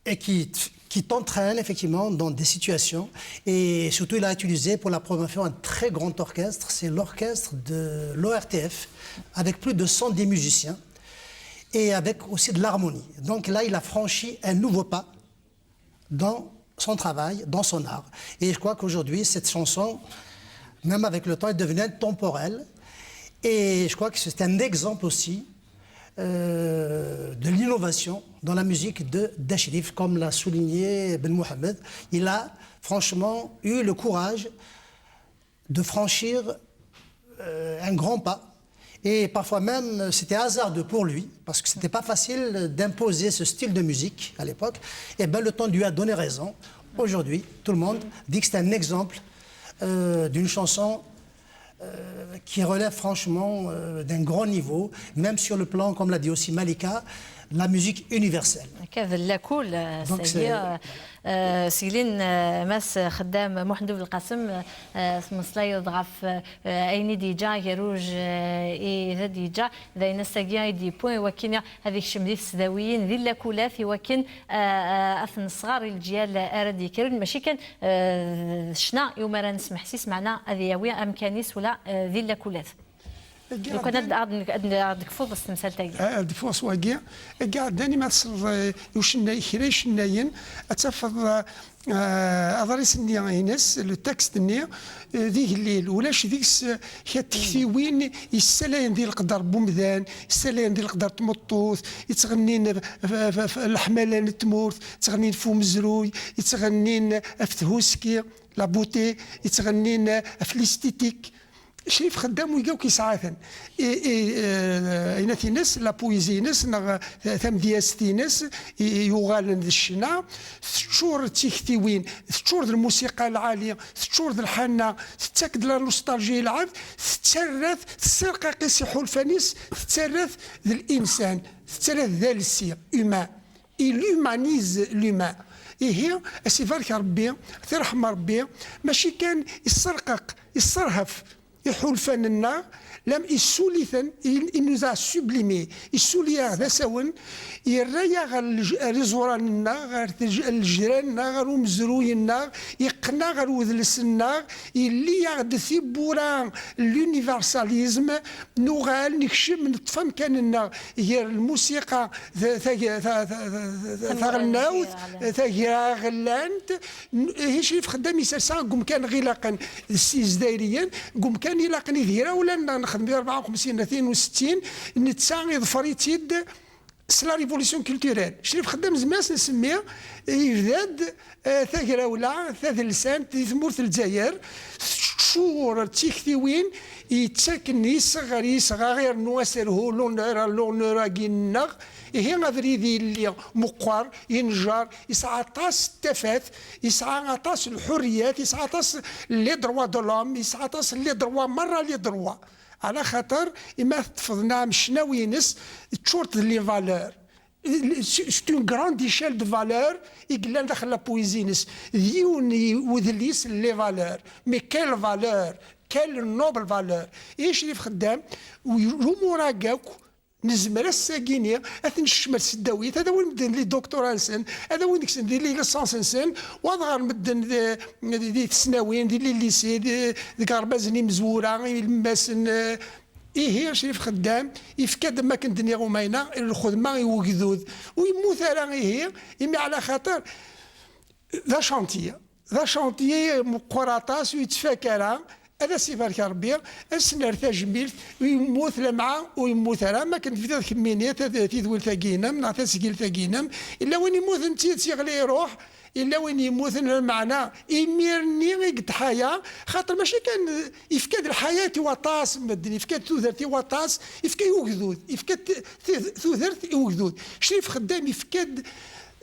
et qui, qui t'entraîne effectivement dans des situations. Et surtout, il a utilisé pour la première fois un très grand orchestre, c'est l'orchestre de l'O R T F, avec plus de cent dix musiciens et avec aussi de l'harmonie. Donc là, il a franchi un nouveau pas dans son travail, dans son art. Et je crois qu'aujourd'hui, cette chanson, même avec le temps, est devenue intemporelle. Et je crois que c'est un exemple aussi, euh, de l'innovation dans la musique de Dda Crif, comme l'a souligné Ben Mohamed. Il a franchement eu le courage de franchir, euh, un grand pas. Et parfois même, c'était hasardeux pour lui, parce que c'était pas facile d'imposer ce style de musique à l'époque. Et ben, le temps lui a donné raison. Aujourd'hui, tout le monde dit que c'est un exemple, euh, d'une chanson, euh, qui relève franchement, euh, d'un grand niveau, même sur le plan, comme l'a dit aussi Malika, de la musique universelle. Akka d lakul, euh, Donc, c'est, euh, Euh, Céline, euh, Mass Xeddam Muḥend Belqasem, euh, tmeslayeḍ ɣef, euh, ayen i d-yeǧǧa agerruj, euh, i d ad yeǧǧa, d ayen ass-agi i d-yewwi i wakken ad yekcem di tesdawiyin, di llakulat, i wakken, euh, euh, ad t-nesɣer i leǧyal ara d-yekkren, mačči kan, euh, d ccna iwumi ara nesmeḥsis, meɛna ad yawi amkan-is ula, euh, di llakulat. Lukan ad, ad, ad, ad d-tekfuḍ s temsalt-agi. Ad d-kfuɣ s wagi. Agi ɛeddan, imi ad tesleḍ, eh, i ucennay, kra icennayen, ad tafeḍ, eh, aḍris-nni ines, le texte-nni, eh, d igellil. Ulac deg-s, eh, kra n tektiwin yessalayen di leqder n umdan, yessalayen di leqder n tmeṭṭut, yettɣennin f-, f-, f-, f-, leḥmala n tmurt, yettɣennin f umezruy, yettɣennin f thuski, la beauté, yettɣennin f l'esthétique. Crif Xeddam, wigi akk yesɛa-ten. I, i, eh, ayennat-ines, la poésie-ines, neɣ, eh, tamedyazt-ines, i, i yuɣalen d ccna, teččur d tiktiwin, teččur d lmusiqa lɛali, teččur d lḥanna, tettak-d la nostalgie i lɛebd, tettarra-t, tesserqaq-it s iḥulfan-is, tettarra-t d l'insan, tettarra-t d alsi, humain. Il humanise l'humain. Ihi, as ibarek Rebbi, tirḥem Rebbi, mačči kan isserqeq, isserhef iḥulfan-nneɣ, lam issuli-ten, il, il nous a sublimés, issuli-aɣ d asawen, yerra-yaɣ ɣer lej-, ɣer iẓuran-nneɣ, ɣer tej-, lejran-nneɣ, ɣer umezruy-nneɣ, iqqen-aɣ ɣer udles-nneɣ, illi-yaɣ-d tiwwura n l'universalisme, nuɣal, nekcem, neṭṭef amkan-nneɣ gar lmusiqa ta-, ta-, ta-, ta-, ta-, taɣelnawt, taɣelnawt, tagraɣlant, n-, ihi Crif Xeddam isers-aɣ deg umkan ɣ ilaqen s Izzayriyen, deg umkan ilaqen i d irawlan-nneɣ, nexdem di rebɛa u xemsin, tnatin u settin, netta iḍfer-itt-id, C'est la révolution culturelle. Crif Xeddam, nezmer ad s-nsemmi, yebda-d, eh, tagrawla tadelsant di tmurt n Lezzayer, teččur d tiktiwin yettaken iseɣ ɣer iseɣ, aɣ irnu aserhu, l'honneur, l'honneur-agi-nneɣ. Ihi abrid yelli meqqer, yenjer, yesɛa aṭas n tafat, yesɛa aṭas n lḥurriyat, yesɛa aṭas n les droits de l'homme, yesɛa aṭas n les droits, merra les droits. Ala xaṭer, imi teṭṭfeḍ, nɛam, ccnawi-ines, ččurent d les valeurs. C'est une grande échelle de valeurs i yellan daxel la poésie-ines. D yiwen n wedlis n les valeurs. Mais quelle valeur, quelle noble valeur! I Crif Xeddam, u-, lumuṛ-agi akk, nezmer ass-agi-ni ad ten-nsekcem ar tseddawit, ad awin medden les doctorats-nsen, ad awin deg-sen di les licences-nsen, u ad ɣren medden di, di, di tesnawin, di les lycées, di, deg iɣerbazen imezwura, ilemmasen, eh, Ihi, Crif Xeddam, yefka-d, am wakken d-nniɣ umayna, lxedma i ugdud. Ur yemmut ara ihi, imi ɛla xaṭer d achantier. D achantier meqqer aṭas, ur yettfak ara. Ad as-ibarek Rebbi, ad s-nerr tajmilt, ur yemmut lamɛa, ur yemmut ara. Am wakken tebdiḍ kemmini tad-, tidwilt-agi-inem, neɣ tasgilt-agi-inem, yella win yemmuten d tidet, yeɣli iruḥ, Yella win yemmuten, lameɛna imir-nni i yetḥaya, xaṭer mačči kan, yefka-d lḥayat i waṭas n medden, yefka-d tudert i waṭas, yefka i ugdud, yefka-d t-, t-, tudert i ugdud. Crif Xeddam yefka-d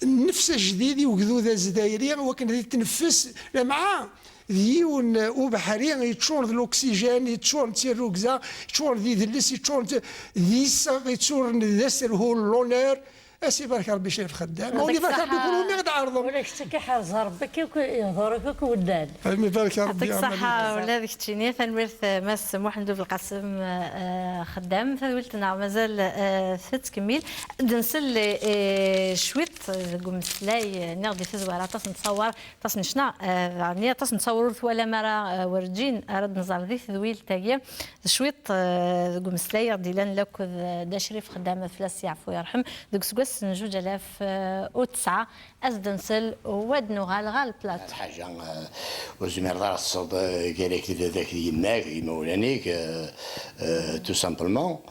nnefs ajdid i ugdud azdayri, wakken ad itneffes, lameɛna d yiwen ubeḥri yeččuren d l'oxygène, yeččuren d tirrugza, yeččuren d idles, yeččuren d, d iseɣ, yeččuren d aserhu, l'honneur. Ad s-ibarek Rebbi Crif Xeddam. Ma ur ibarek Rebbi, kunwi ad d-ɛerḍem. Ula kečč akka, ḥerz Rebbi, akka akk ihḍer akk, akk weddan. Ad m-ibarek Rebbi. Yɛṭik ṣṣeḥḥa ula d keččini. Tanemmirt, eh, Mass Muḥend Belqasem, eh, Xeddam. Tadwilt-nneɣ mazal, eh, tettkemmil. Ad nsel, eh, cwiṭ deg umeslay, eh, nniɣ di tazwara aṭas n ttṣawar, aṭas n ccna, eh, daɣen aṭas n ttṣawar ur twalam ara, eh, werǧin ara d-nẓer di tedwilt-agi. Cwiṭ, eh, deg umeslay i ɣ-d-yellan lakked, eh, Dda Crif Xeddam, ad fell-as yeɛfu yerḥem, deg useggas n zuǧ alaf u tesɛa, ad s-d-nsel u ad nuɣal ɣer lplat. Lḥaǧa, eh, ur zmireḍ ara ad teṭṭseḍ, eh, gar-ak d baba-k d yemma-k d yimawlan-ik, eh, eh, tout simplement.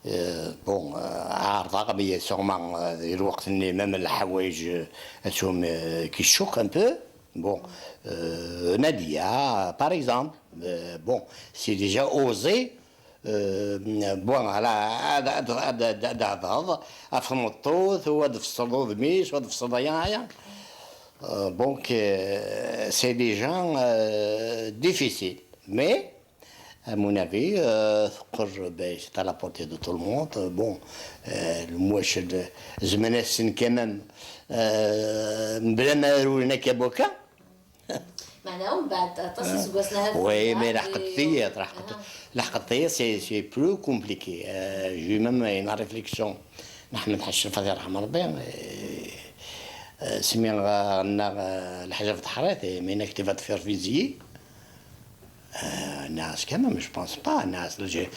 Eh, bon, eh, ɛerḍeɣ, mais sûrement, eh, di lweqt-nni, même leḥwayeǧ, eh, ad tum, eh, qui choque un peu. Bon, euh, Nadia, par exemple, euh, bon, c'est déjà osé. Euh, bon, voilà, ad, ad, ad, ad, ad, ad, ad, ad tmeṭṭut, u ad tfesleḍ udem-is, u ad tfesleḍ aya, aya. Euh, donc, euh, c'est déjà, euh, difficile. Mais, à mon avis, euh, teqqel, ben, c'est à la portée de tout le monde. Euh, bon, euh, lmuwacel, euh, zemren ad sen quand même, euh, mebla ma rulen akka buka. Meɛna umbeɛd aṭas iseggasen ahat. Oui, mais lḥeqqet-iyi, lḥeqqet, lḥeqqet-iyi, c'est, c'est plus compliqué. Euh, j'ai même une réflexion. Ḥmed Ḥacef, ad yerḥem Rebbi, euh, euh, smi ɣ-, ɣenna, euh, Lḥaǧa Feḍḥrit, mais nekk va te faire fusiller. Euh, nnas quand même, je pense pas, nnas, les,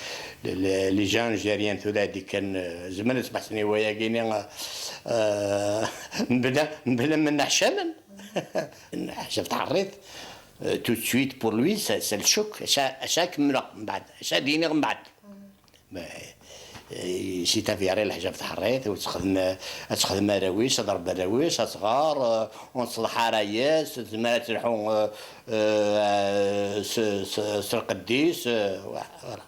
les, les gens algériens tura di kan, euh, zemren ad sbeḥsen i wayagi-ni, euh, euh, mebla, mebla ma nneḥcamen. Ḥacef Tḥerrit, euh, tout de suite pour lui, c'est, c'est le choc. Aca, aca kemmleɣ mbeɛd, aca d-iniɣ mbeɛd. Mais, euh, si t'avais arrêté Lḥaǧa Tḥerrit, ad texdem, ad texdem arraw-is, ad rebbi arraw-is, ad tɣer, euh, ur neṣleḥ ara yes, tezmer ad telḥu, euh, euh, s, s, s lqedd-is, euh, voilà.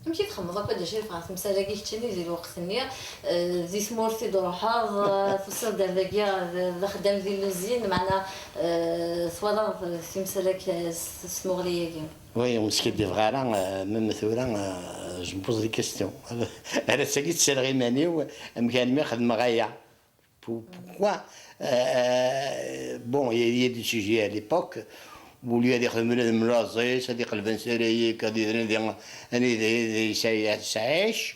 Amek i txemmeḍ akk a Dda Crif ɣer temsal-agi keččini di lweqt-nni, eh, di tmurt i d-truḥeḍ, eh, tusiḍ-d ar dagi, eh, d, d axeddam di lluzin, meɛna, eh, twalaḍ, eh, timsal-agi s, s tmuɣli-agi? Oui, ur skiddibeɣ ara, eh, même tura, eh, je me pose des questions. Ar ass-agi ttarraɣ iman-iw, amek armi xedmeɣ aya? Pou-, pourquoi, euh, bon, il y a, il y a des sujets à l'époque, au lieu ad ixdem bnadem laẓ-is, ad iqleb ansarayik, ad idren di, anida, anida yesɛa-, yesɛic.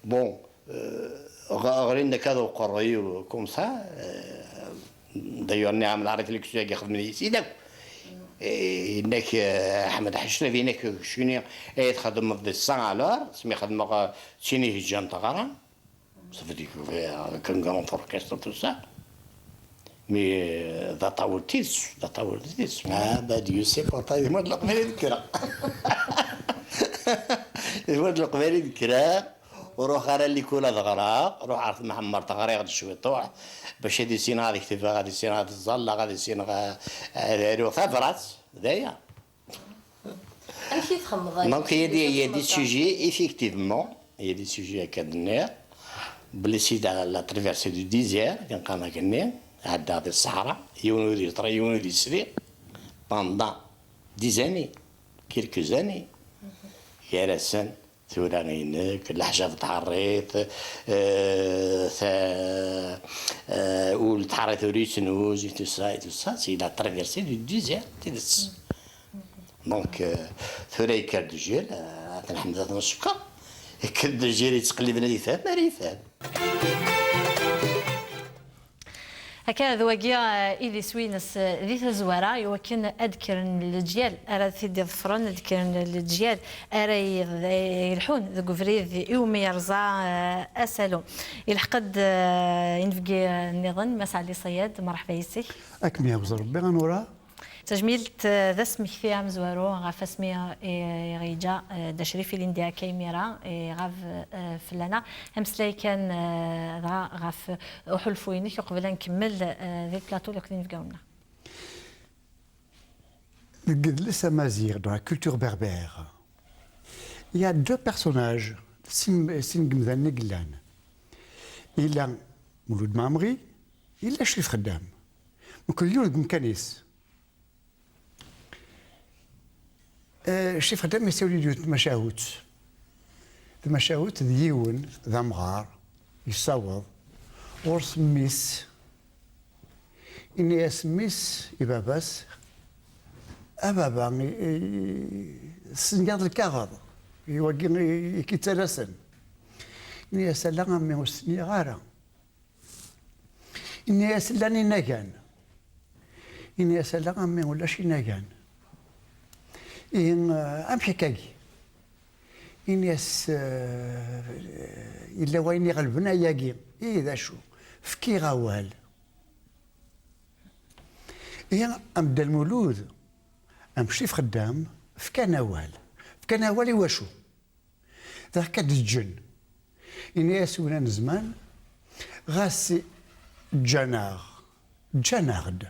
Bon, euh, ɣ-, ɣrin akka d uqerruy-iw, comme ça, euh, d'ailleurs, nniɣ-am la réflexion-agi xedmen yis-i akk. Eh, yenna-k, eh, Ḥmed Ḥacef, yenna-k keččini ay txedmeḍ di ṣṣan alors, asmi xedmeɣ, eh, d tin i yeǧǧan teɣra. Ça veut dire que, euh, avec un grand orchestre, tout ça. Mais, euh, d aṭawel tidet, d aṭawel tidet. Ah, bah, Dieu sait pourtant, il est mort de la première écran. Il est mort de la première écran. Ur ruḥeɣ ara likul ad ɣreɣ, ruḥeɣ ɣer tmɛemmert ɣriɣ-d cwiṭuḥ, bac ad issineɣ ad ktibeɣ, ad issineɣ ad ẓẓalleɣ, ad issineɣ a-, ad aruɣ tabrat, d aya. Amek i txemmeḍ aya? Donc il y a des, il y a des sujets, effectivement, il y a des sujets akka d-nniɣ, belli c'est la traversée du désert, kan qqaren akken-nni, ɛeddaɣ di ṣṣeḥra, yiwen ur yeẓri, yiwen ur yesli, pendant des années, quelques années, gar-asen tura-inek, leḥjab tɛerriḍ, euh, ta, euh, ul tɛerriḍ ur yettnuz, et tout ça, et tout ça, c'est la traversée du désert, tidet. Donc, euh, tura yekker-d ujjil, euh, at Lḥemdat n Ccekkeṛ, yekker-d ujjil yettqelliben ad yefhem, ara yefhem. Akka d wagi, eh, i d iswi-ines, eh, di tazwara, i wakken ad d-kkren leǧyal ara t-id-iḍefren, ad d-kkren leǧyal ara y-, yelḥun deg ubrid iwumi yerẓa, eh, asalu. Ilḥeq-d, eh, inebgi, eh, nniḍen, Mass Ɛli Ṣayyad, merḥba yes-k. Ad kem-yehwez Rebbi, a Nura. Tajmilt, eh, d asmekti amezwaru ɣef asmi i ɣ-yeǧǧa, eh, Dda Crif ilindi akka imir-a, eh, iɣab, eh, fell-aneɣ. Ameslay kan, eh, dɣa ɣef uḥulfu-inek uqbel ad nkemmel, eh, di plateau akked inebgawen-nneɣ. Deg yidles amaziɣ, dans la culture berbère, il y a deux personnages, sin, sin n yimdanen i yellan. Yella Mulud Mɛemmri, yella Crif Xeddam. Mkul yiwen deg umkan-is. Eh, Ccix Xeddam yessawel-d yiwet n tmacahut. Tamacahut d yiwen d amɣar yessaweḍ ɣur-s mmi-s. Ini-as mmi-s i baba-s, a baba, i, i, tessenyaḍ lkaɣeḍ, i wagi i, i k-ittalasen. Ini-as ala a mmi, ur stenyaɣ ara. Ini-as llan inagan. Ini-as ala a mmi, ulac inagan. Ihi, eh, amek akkagi? Ini-as, eh, yella wayen iɣelben ayagi. Ihi d acu? Fkiɣ awal. Ihi am Dda Lmulud, am Ccix Xeddam, fkan awal. Fkan awal i wacu? Dɣa akka d-ǧǧen. Ini-as win n zzman, ɣas ǧǧan-aɣ, ǧǧan-aɣ-d.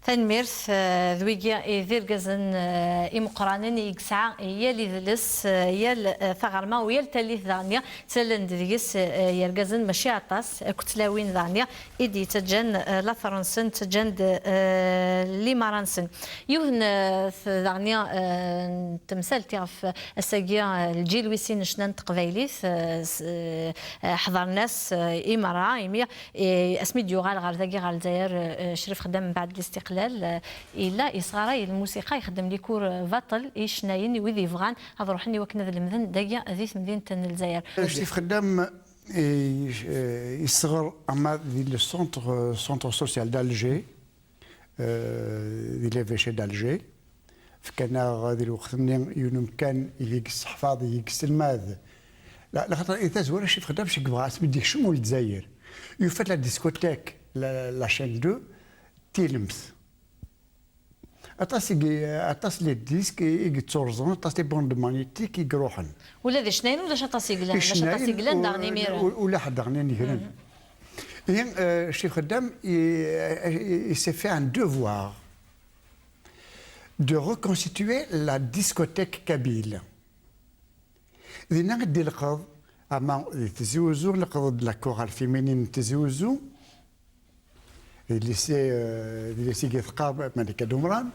Tanemmirt, eh, d wigi i d irgazen, eh, imeqqranen i yesɛa yal idles, eh, yal, eh, taɣerma u yal tallit daɣen ttallen-d deg-s, eh, yergazen mačči aṭas, akked tlawin daɣen i d-yettaǧǧan, eh, later-nsen, ttaǧǧan-d, eh, limara-nsen. Yiwet n, eh, t-, daɣen, eh, n temsalt iɣef ass-agi, eh, lǧil wis sin n ccna n teqbaylit, eh, s-, eh, ḥeḍren-as, eh, i merra, imi, eh, asmi d-yuɣal ɣer dagi ɣer Lezzayer, eh, Crif Xeddam mbeɛd listiqlal, eh, yella yesɣaray lmusiqa, ixeddem les cours, eh, baṭel i ccnayen, i wid yebɣan ad ruḥen i wakken ad lemden dagi di temdint n Lezzayer. Crif Xeddam, eh, yesɣer ama di le centre, centre social d'Alger, eh, di l'évêché d'Alger. Fkan-aɣ di lweqt-nni yiwen umkan i yesseḥfaḍ, i yesselmad. La-, laxaṭer i tazwara Crif Xeddam seg yebɣa asmi d-yekcem ur Lezzayer. Yufa-d la discothèque, la, la chaîne deux, tilemt. Aṭas i, aṭas les disques i, i yetturẓen, aṭas les bandes magnétiques i iruḥen. Ula d icennayen ulac aṭas i yellan, ulac aṭas i yellan daɣen imir-a. Ulaḥ daɣen i negren. Ihi, euh, Crif Xeddam, il, il s'est fait un devoir de reconstituer la discothèque kabyle. Dinna i d-ileqḍ, ama di Tizi Uzzu, leqḍ-d la chorale féminine n Tizi Uzzu, di lycée, euh, di lycée i teqqar Malika Dumran.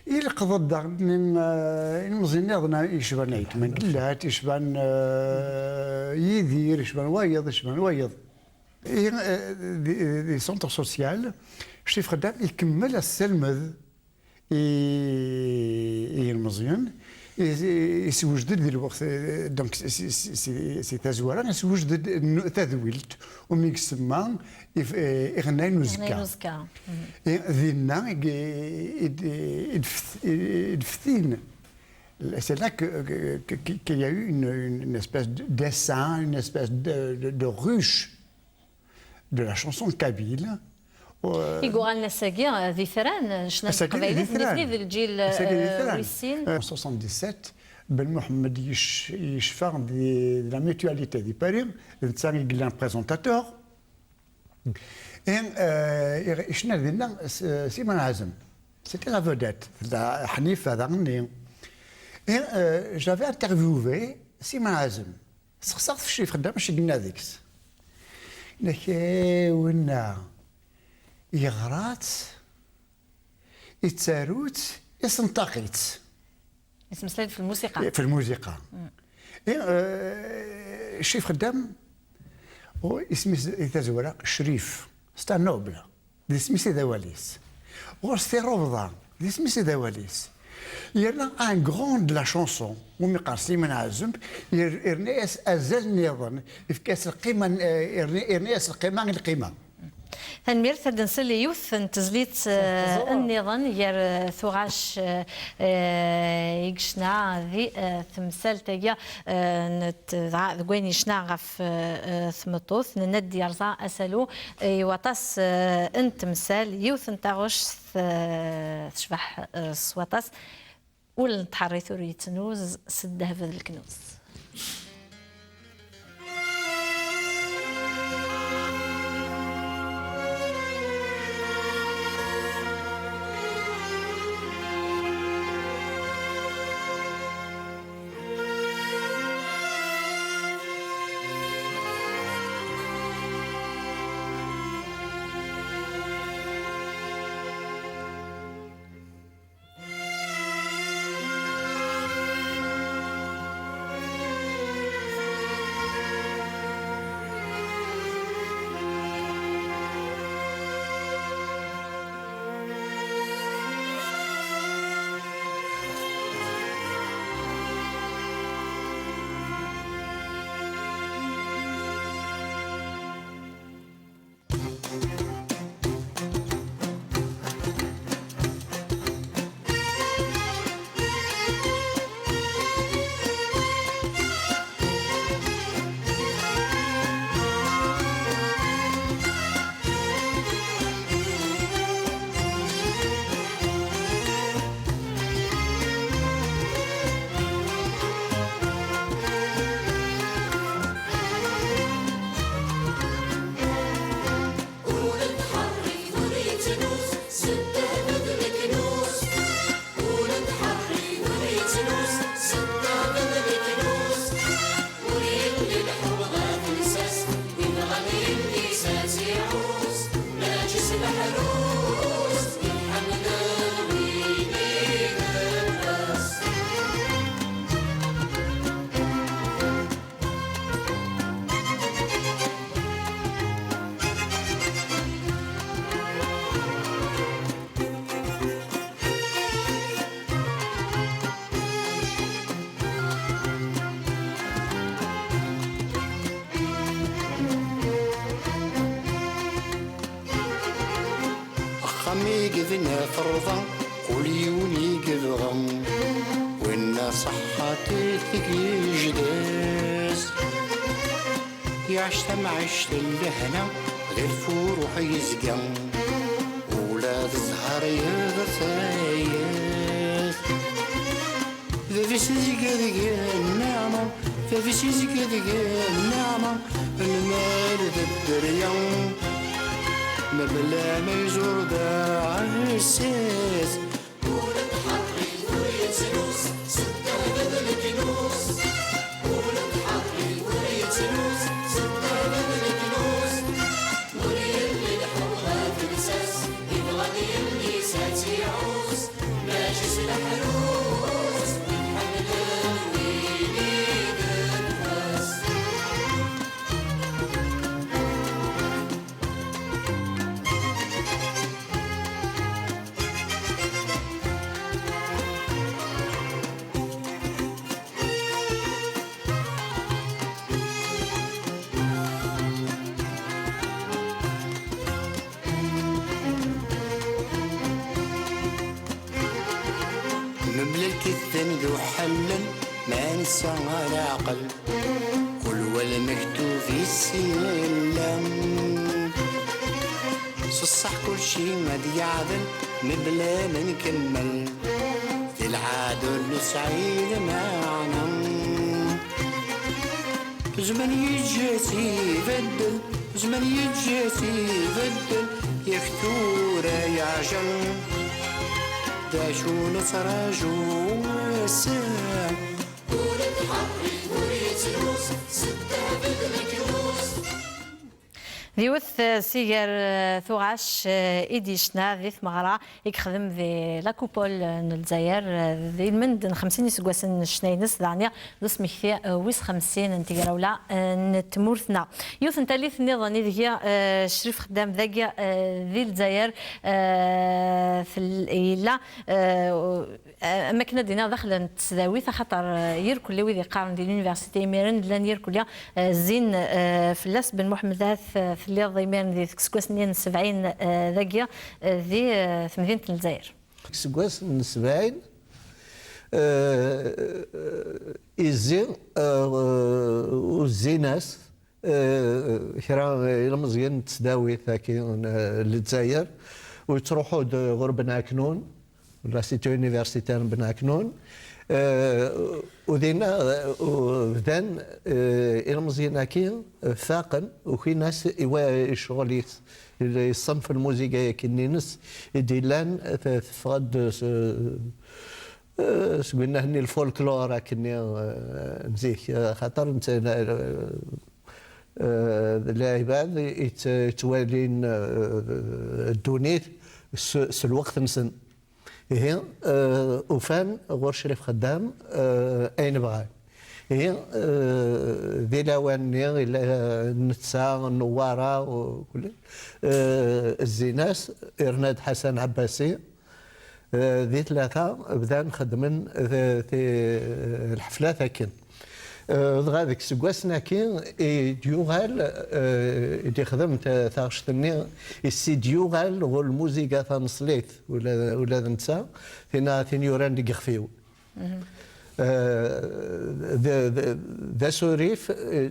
Ileqḍ-d daɣen, euh, ilmeẓyen nniḍen, yecban Ayt Mengellat, yecban, euh, Yidir, yecban wayeḍ, yecban wayeḍ. Ihi, euh, di, di centre social, Crif Xeddam ikemmel asselmed i, i yilmeẓyen, i, i, isewjed-d di lweqt, eh, donc, si, si, si, si tazwara, isewjed-d n-, tadwilt, umi isemma if-, eh, Iɣennayen n uzekka. Iɣennayen n uzekka. Mhm. I, dinna i, i, i, i d-, i d-, i d-ftin. C'est là que, que, que, que, qu'il y a eu une, une, une espèce de dessin, une espèce de, de, de ruche de la chanson kabyle. I yuɣalen ass-agi, eh, d itran, eh, ccna n teqbaylit, nitni d lǧil, eh, wis sin. En soixante-dix-sept, Ben Mohamed yec- yecfa di, di la mutualité di Paris, d netta i yellan présentateur. Et, euh, icna dinna s- Simon Azem. C'était la vedette. La Ḥnifa daɣenni. Et, euh, j'avais interviewé Simon Azem. Sexseɣ-t f Ccif Xeddam acu yenna deg-s. Yenna-k, eh, winna yeɣra-tt, yettaru-tt, isenṭaq-itt. Yettmeslay-d f lmusiqa. F lmusiqa. Et, euh, Ccif Xeddam, oh, isem-is di tazwara Crif, c'est un noble. D isem-is i d awal-is. Ɣur-s Tirrubḍa, d isem-is i d awal-is. Yerna un grand de la chanson, umi qqar Sliman Ɛazem, yer- yerna-yas azal nniḍen, yefka-yas lqima n- eh, yerna- yerna-yas lqima i lqima. Tanemmirt. Ad nsel i yiwet n tezlit, eh, nniḍen gar, eh, tuɣac, eh, eh, i yecna di, eh, temsalt-agi, eh, n t- dɣa deg wayen yecna ɣef, eh, eh, tmeṭṭut. Nenna-d yerẓa asalu, eh, i waṭas, eh, n temsal, yiwet n taɣect, eh, tecbeḥ, eh, s waṭas. Ul n tḥerrit ur yettnuz, s ddheb d leknuz. Axxam i yebna ferḍa, ul yiwen i yebɣa, winna ṣaḥḥa teg yejdas. Iɛac tamɛict n lehna, di lfuruḥ yezga, ula d zzher yeḍsa-yas. Bab-is izga deg nneɛma, bab-is izga deg nneɛma, lmal d dderya, mebla ma yzur d aɛessas. Ur nḥerri, ur yettnus, s ddheb d leknus. Ur nḥerri, ur yettnus, s ddheb d leknus. Ur yelli lḥubb ɣef lsas, ibɣa ad yelli s ad tt-iɛuss. Mačči s leḥrus i ḥemmlen win i d nnfas. Mebla lkettan d uḥellel, ma nesɛa leɛqel, kul wa lmektub i s-yellan. S ṣṣeḥ kulci ad yeɛdel, mebla ma nkemmel, di Lɛadel ur nesɛi lmeɛna. Zman yeǧǧa-t ibeddel, zman yeǧǧa-t ibeddel, yak tura yeɛjel. D acu nettraǧu ass-a? Ur tḥerri, ur yettlus, s ddheb d lekyus. D yiwet, eh, si gar, eh, tuɣac, eh, i d-yecna di tmeɣra i yexdem di La Coupole n Lezzayer, eh, di lmend n xemsin iseggasen n ccna-ines, daɣen d usmekti, eh, wis xemsin n tegrawla, eh, n tmurt-nneɣ. Yiwet n tallit nniḍen ideg, eh, Crif Xeddam dagi, eh, di Lezzayer, eh, tel-, yella, eh, Eh, am akken ad d-iniɣ daxel n tesdawit, axaṭer, eh, irkelli wid yeqqaren di l'université imiren llan irkelli, eh, zzin, eh, fell-as. Ben Muḥemmed, ahat, eh, telliḍ imiren di deg iseggasen-nni n sebɛin, eh, dagi, eh, di, eh, temdint n Lezzayer. Deg iseggasen n sebɛin, eh, izzi, eh, uzzin-as, eh, kra ilmeẓyen n tesdawit-agi n, eh, Lezzayer, u yettruḥu-d ɣur Ben Aknun, l'Institut Universitaire n Ben Aknun. Eh, u dinna, eh, u bdan, eh, ilmeẓyen-agi, eh, faqen, ukin-as i wa-, i ccɣel-is, i ṣṣenf n lmuziga-agi-nni-ines i d-illan, eh, teffeɣ-d s-, eh, seg winna-nni lfolklor akkenni, eh, n zik, eh, xaṭer netta, eh, eh, d lɛibad yett-, yettwalin, eh, ddunit s, s lweqt-nsen. Ihi, eh, ufan ɣur Crif Xeddam, eh, ayen bɣan. Ihi, eh, di lawan-nni, illa netta, Newwara, u-, kulli, eh, zzin-as, irna-d Ḥasan Ɛebbasi, eh, di tlata bdan xeddmen, eh, ti-, lḥeflat akken. Eh, dɣa deg iseggasen-agi i d-yuɣal, eh, i d-ixdem ta-, taɣect-nni, i s-d-yuɣal ɣur lmuziga taneṣlit, ula, ula d netta, tina, tin yuran deg ixef-iw. Eh, d, d, d asurif, eh,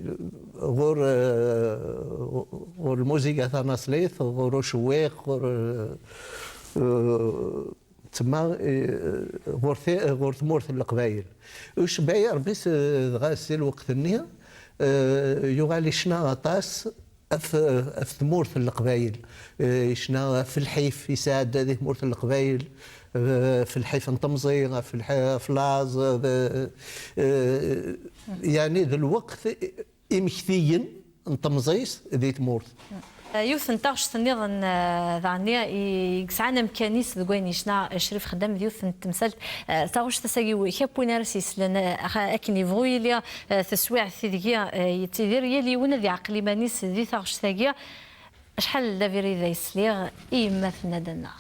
ɣur, eh, ɣur lmuziga tanaṣlit, ɣur ucewwiq, ɣur, eh, eh, tsemma, eh, ɣur ti-, ɣur tmurt n Leqbayel. Ucebbayer bis, eh, dɣa si lweqt-nni, eh, yuɣal icna aṭas ɣef, ɣef tmurt n Leqbayel. Eh, icna ɣef lḥif yesɛedda di tmurt n Leqbayel, eh, ɣef lḥif n temẓi, ɣef lḥi-, ɣef laẓ, eh, eh, yani d lweqt imektiyen n temẓi-s di tmurt. Eh, yiwet n taɣect nniḍen, eh, daɣen i, i yesɛan amkan-is deg wayen yecna Crif Xeddam, d yiwet n temsalt, eh, taɣect-as-agi, wi-, kap win ara s-yeslen, eh, axa-, akken yebɣu yili, eh, taswiɛt ideg, eh, yettidir, yal yiwen ad iɛqel iman-is di taɣect-agi. Acḥal d abrid ay sliɣ i yemma tenna-d annaɣ.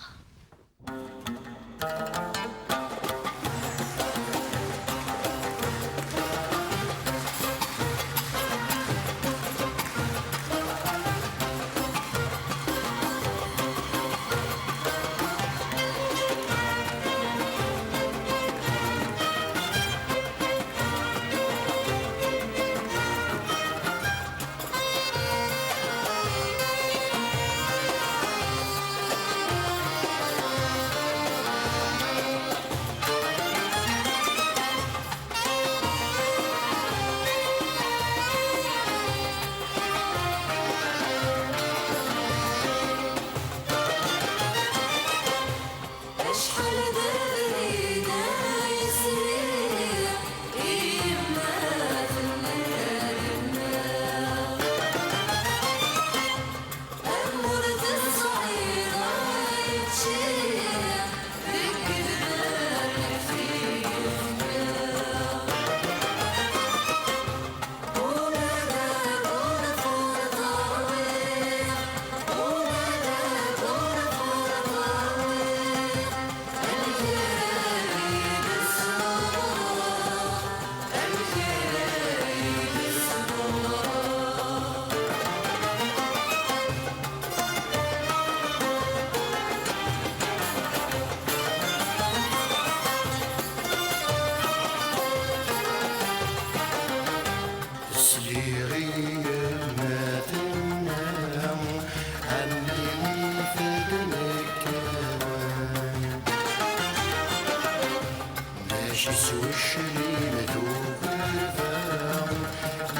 Yettweclim tukerfa,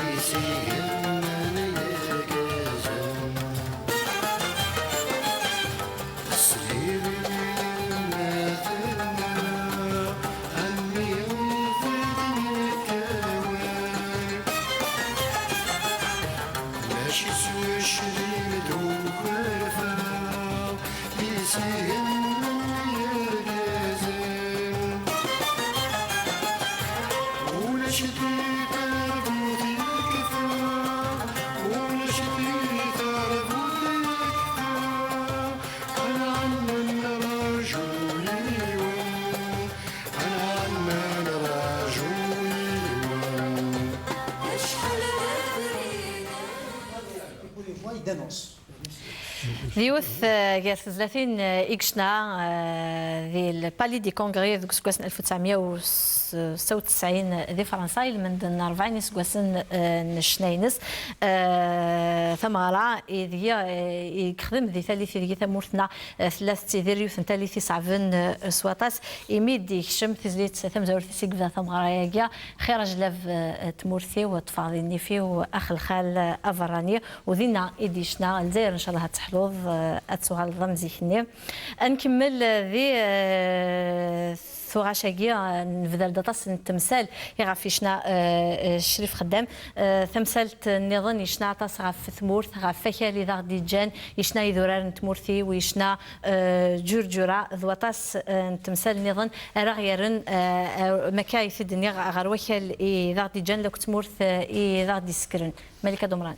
isigen n yirgazen. Sliɣ i yemma tenna, a mmi, fed-d nekk awal. Mačči s weclim d ukerfa i s-ihemmen yergazen. Ulac di terbut yekfa, ulac di terbut yekfa, ad nɛemmen raju yiwen, ad nɛemmen raju yiwen. Acḥal d abrid. D yiwet, eh, gar tezlatin, eh, i yecna, eh, di le Palais des Congrès deg useggas n alef u tesɛemya u setta u tesɛin di Fransa, ilmend n rebɛin iseggasen, eh, n ccna-ines. Eh, tameɣra ideg, eh, i yexdem di tallit ideg tamurt-nneɣ, eh, tella tettidir, yiwet n tallit iṣeɛben, eh, s waṭas. Imi d-yekcem tizlit tamezwarut-is i yebda tameɣra-agi, xir ajlab, eh, n tmurt-iw, ṭṭfeɣ di nnif-iw axelxal aberrani, u dinna i d-yecna Lezzayer, ncallah ad teḥluḍ, eh, ad tuɣaleḍ am zik-nni. Ad nkemmel, eh, di, eh, tuɣac-agi, eh, nebda-d aṭas n temsal iɣef yecna, eh, eh, Crif Xeddam. Eh, tamsalt nniḍen yecna aṭas ɣef tmurt, ɣef wakal i d aɣ-d-yeǧǧan, yecna idurar n tmurt-iw, yecna, eh, Ǧurǧura, d waṭas, eh, n temsal nniḍen ara ɣ-yerren, eh, eh, makka i t-id-nniɣ ɣer wakal i d aɣ-d-yeǧǧan, lakk tmurt, eh, i d aɣ-d-yessekren. Malika Dumran.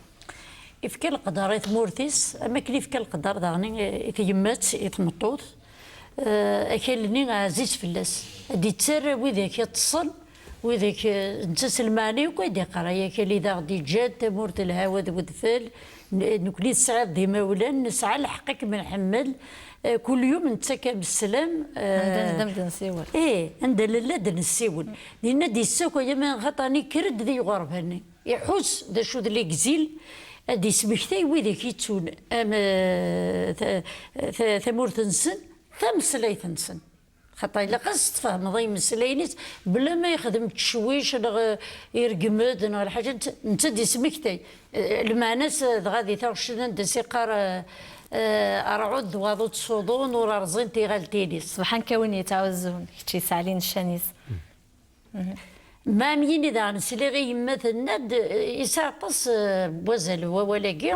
Ifka leqder i tmurt-is, am akken ifka leqder daɣen i, i tyemmat, i tmeṭṭut. Eh, akal-nni ɛziz fell-as. Ad d-ittarra widak iṭṭsen, widak, eh, netta s lmeɛna yakk ay d-iqqar, ay akal i d aɣ-d-iǧǧan, tamurt n lhawa d wedfel, n-, nekni tesɛiḍ d imawlan, nesɛa lḥeqq ad kem-nḥemmel, eh, kul yum nettak-am sslam, eh, anda nella ad nessiwel. Ih, anda nella ad nessiwel. Dinna d-yessakay, ama xaṭer nekker-d di iɣerban-nni. Iḥuss d acu d l'exil, ad d-ismektay widak yettun am, eh, ta-, ta-, tamurt-nsen, tameslayt-nsen. Xaṭer ilaq ad s-tfehmeḍ i imeslayen-is, bla ma yexdem ttcewwic neɣ, eh, iregm-d neɣ lḥaǧa, netta, netta d-ismektay. Eh, lmeɛna-s, eh, dɣa di taɣect anda s-iqqar, eh, eh, ṛṛɛud d waḍu ttsuḍun ur rẓin tiɣaltin-is. Ṣebḥan kan win yettɛuzzun, kečč yesɛlin ccan-is. Ma am yini daɣen sliɣ i yemma tenna-d, eh, yesɛa aṭas, eh, n wazal n wawal-agi.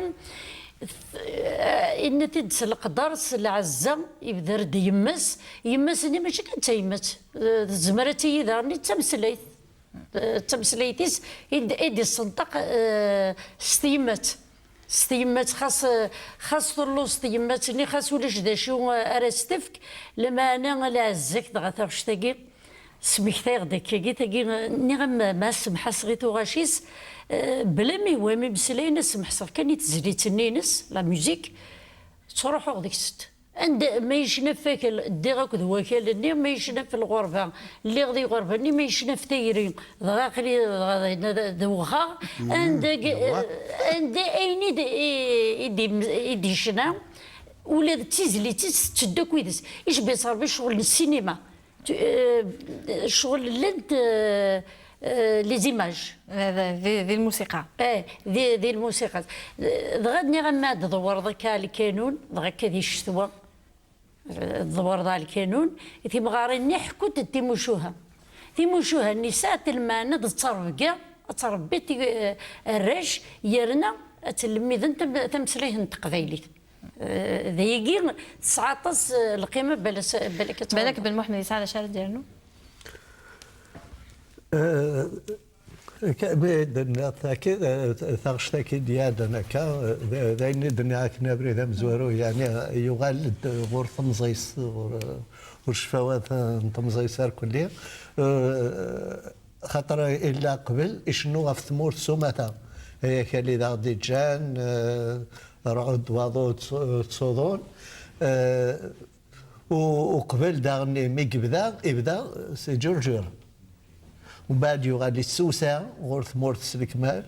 T-, eh, inna-t-id s leqder, s lɛezza, ibder-d yemma-s. Yemma-s-nni mačči kan d tayemmat, eh, tezmer ad tili daɣen d tameslayt. Eh, d tameslayt-is i d, i d-issenṭaq, eh, s tyemmat. S tyemmat, xas, eh, xas telluẓ tyemmat-nni, xas ulac d acu, eh, ara s-tefk, lameɛna lɛezza-k dɣa taɣect-agi. Smektayeɣ-d akkagi, tagi, nniɣ-am ma semḥaseɣ i tuɣac-is, eh, bla ma ihwam imeslayen, ad semḥseɣ kan i tezlit-nni-ines, la musique, ttruḥuɣ deg-sent. Anda ma yecna ɣef wakal, ddiɣ akked wakal-nni, ma yecna ɣef lɣerba, lliɣ di lɣerba-nni, ma yecna ɣef tayri, dɣa aql-i dɣa dinna d, d wexxaɣ, anda, anda ayen i d, i, i d, i d-yecna, ula d tizlit-is tetteddu akk yid-s. Icebba-yas Ṛebbi ccɣel n ssinima. Tu-, euh, ccɣel llant, euh, euh, les images. D, d, di lmusiqa. Eh, di, di lmusiqa. Dɣa nniɣ-am ma d-tḍewreḍ akka ɣer lkanun, dɣa akka di ccetwa, eh, tḍewreḍ ɣer lkanun, timɣarin-nni ḥekkunt-d timucuha. Timucuha-nni sɛant lmeɛna d ttrebga, ad tṛebbi ti-, eh, arrac, yerna ad tlemmiden tam-, tameslayt n teqbaylit. Eh, d ayagi tesɛa aṭas, eh, lqima, balak, balak ad Balak tɛawed. Ben Muḥemmed yesɛa d acu ara d-yernu? Eh, ka-, mi d-nniɣ taki, eh, taɣect-agi d-iɛeddan akka, eh, d, d ayen i d-nniɣ akken abrid amezwaru, yeɛni, eh, yuɣal-d ɣur temẓi-s, ɣur, eh, ɣur ccfawat, eh, n temẓi-s ar kulli. Eh, Xaṭer illa qbel icennu ɣef tmurt s umata, ay akal i d aɣ-d-iǧǧan, eh, ṛṛɛud d waḍu tt-, ttsuḍun, eh, u-, uqbel daɣen mi yebda, ibda s Ǧurǧur. Umbeɛd yuɣal yessewsa ɣur tmurt s lekmal,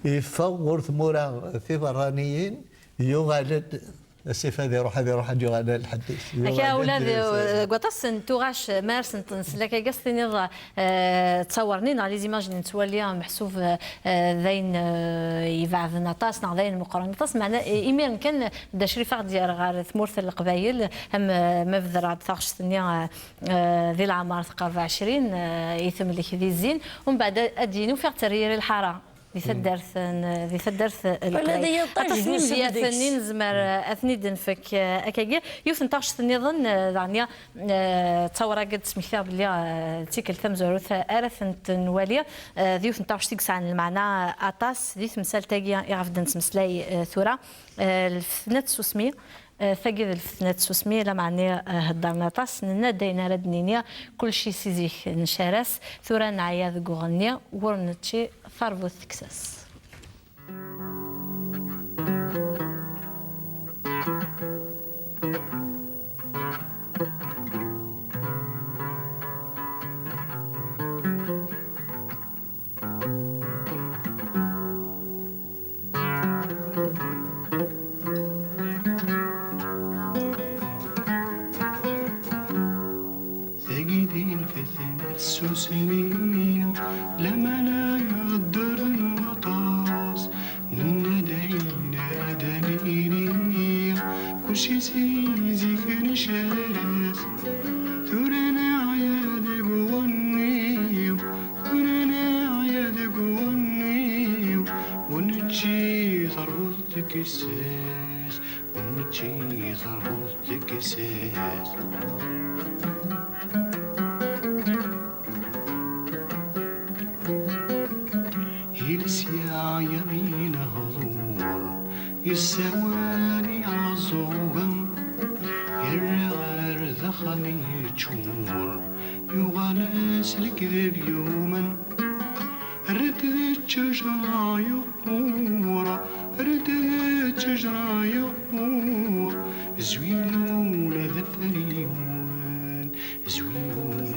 yeffeɣ ɣur tmura tiberraniyin, yuɣal-d Asif ad iruḥ, ad iruḥ, ad yuɣal lḥedd-is. Akka, ula d, eh, deg waṭas n tuɣac, ma arsent nsel akka, s tiniḍ, eh, ttawren-i neɣ les images nettwali, meḥsub, eh, d ayen, eh, ibeɛden aṭas, neɣ d ayen meqqren aṭas, meɛna, eh, imiren kan Dda Crif aɣ-d-yerr ɣer tmurt n Leqbayel, am, eh, ma bedreɣ-d taɣect-nni, eh, eh, di leɛmer teqreb ɛecrin, eh, i temlek di zzin, umbeɛd ad d-yini ufiɣ-tt ar yiri lḥara. Di taddart n, di taddart n Leqbayel. Aṭas n imedyaten i nezmer, eh, ad ten-id-nfek, eh, akkagi. Yiwet n taɣect nniḍen, eh, daɣen, eh, d tawra i d-smektiɣ belli, eh, d tikkelt tamezwarut ara tent-nwali. Eh, d yiwet n taɣect i yesɛan lmeɛna aṭas di temsalt-agi i ɣef d-nettmeslay, eh, tura. Eh, lfetna n tsusmi, eh, tagi d lfetna n tsusmi, lameɛna, eh, heddren aṭas, nenna-d ayen ara d-nini, kulci si zik ncar-as, tura neɛya deg uɣenni, wur nečči tarbut tekkes-as. Tagi d infetna tsusmi, lamana heddren waṭas, nenna-d ayen ara d-nini, kulci si zik ncar-as. Tura neɛya deg uɣenni, tura neɛya deg uɣenni, ur nečči tarbut tekkes-as, ur nečči tarbut tekkes-as. Iles yeɛya di lehdur, yessawal i Iɛeẓẓugen, yerra ɣer daxel yeččur, yuɣal s lekdeb yumen. Rret d ttejra yeqqur, rret d ttejra yeqqur, zwin ula d afriwen, zwin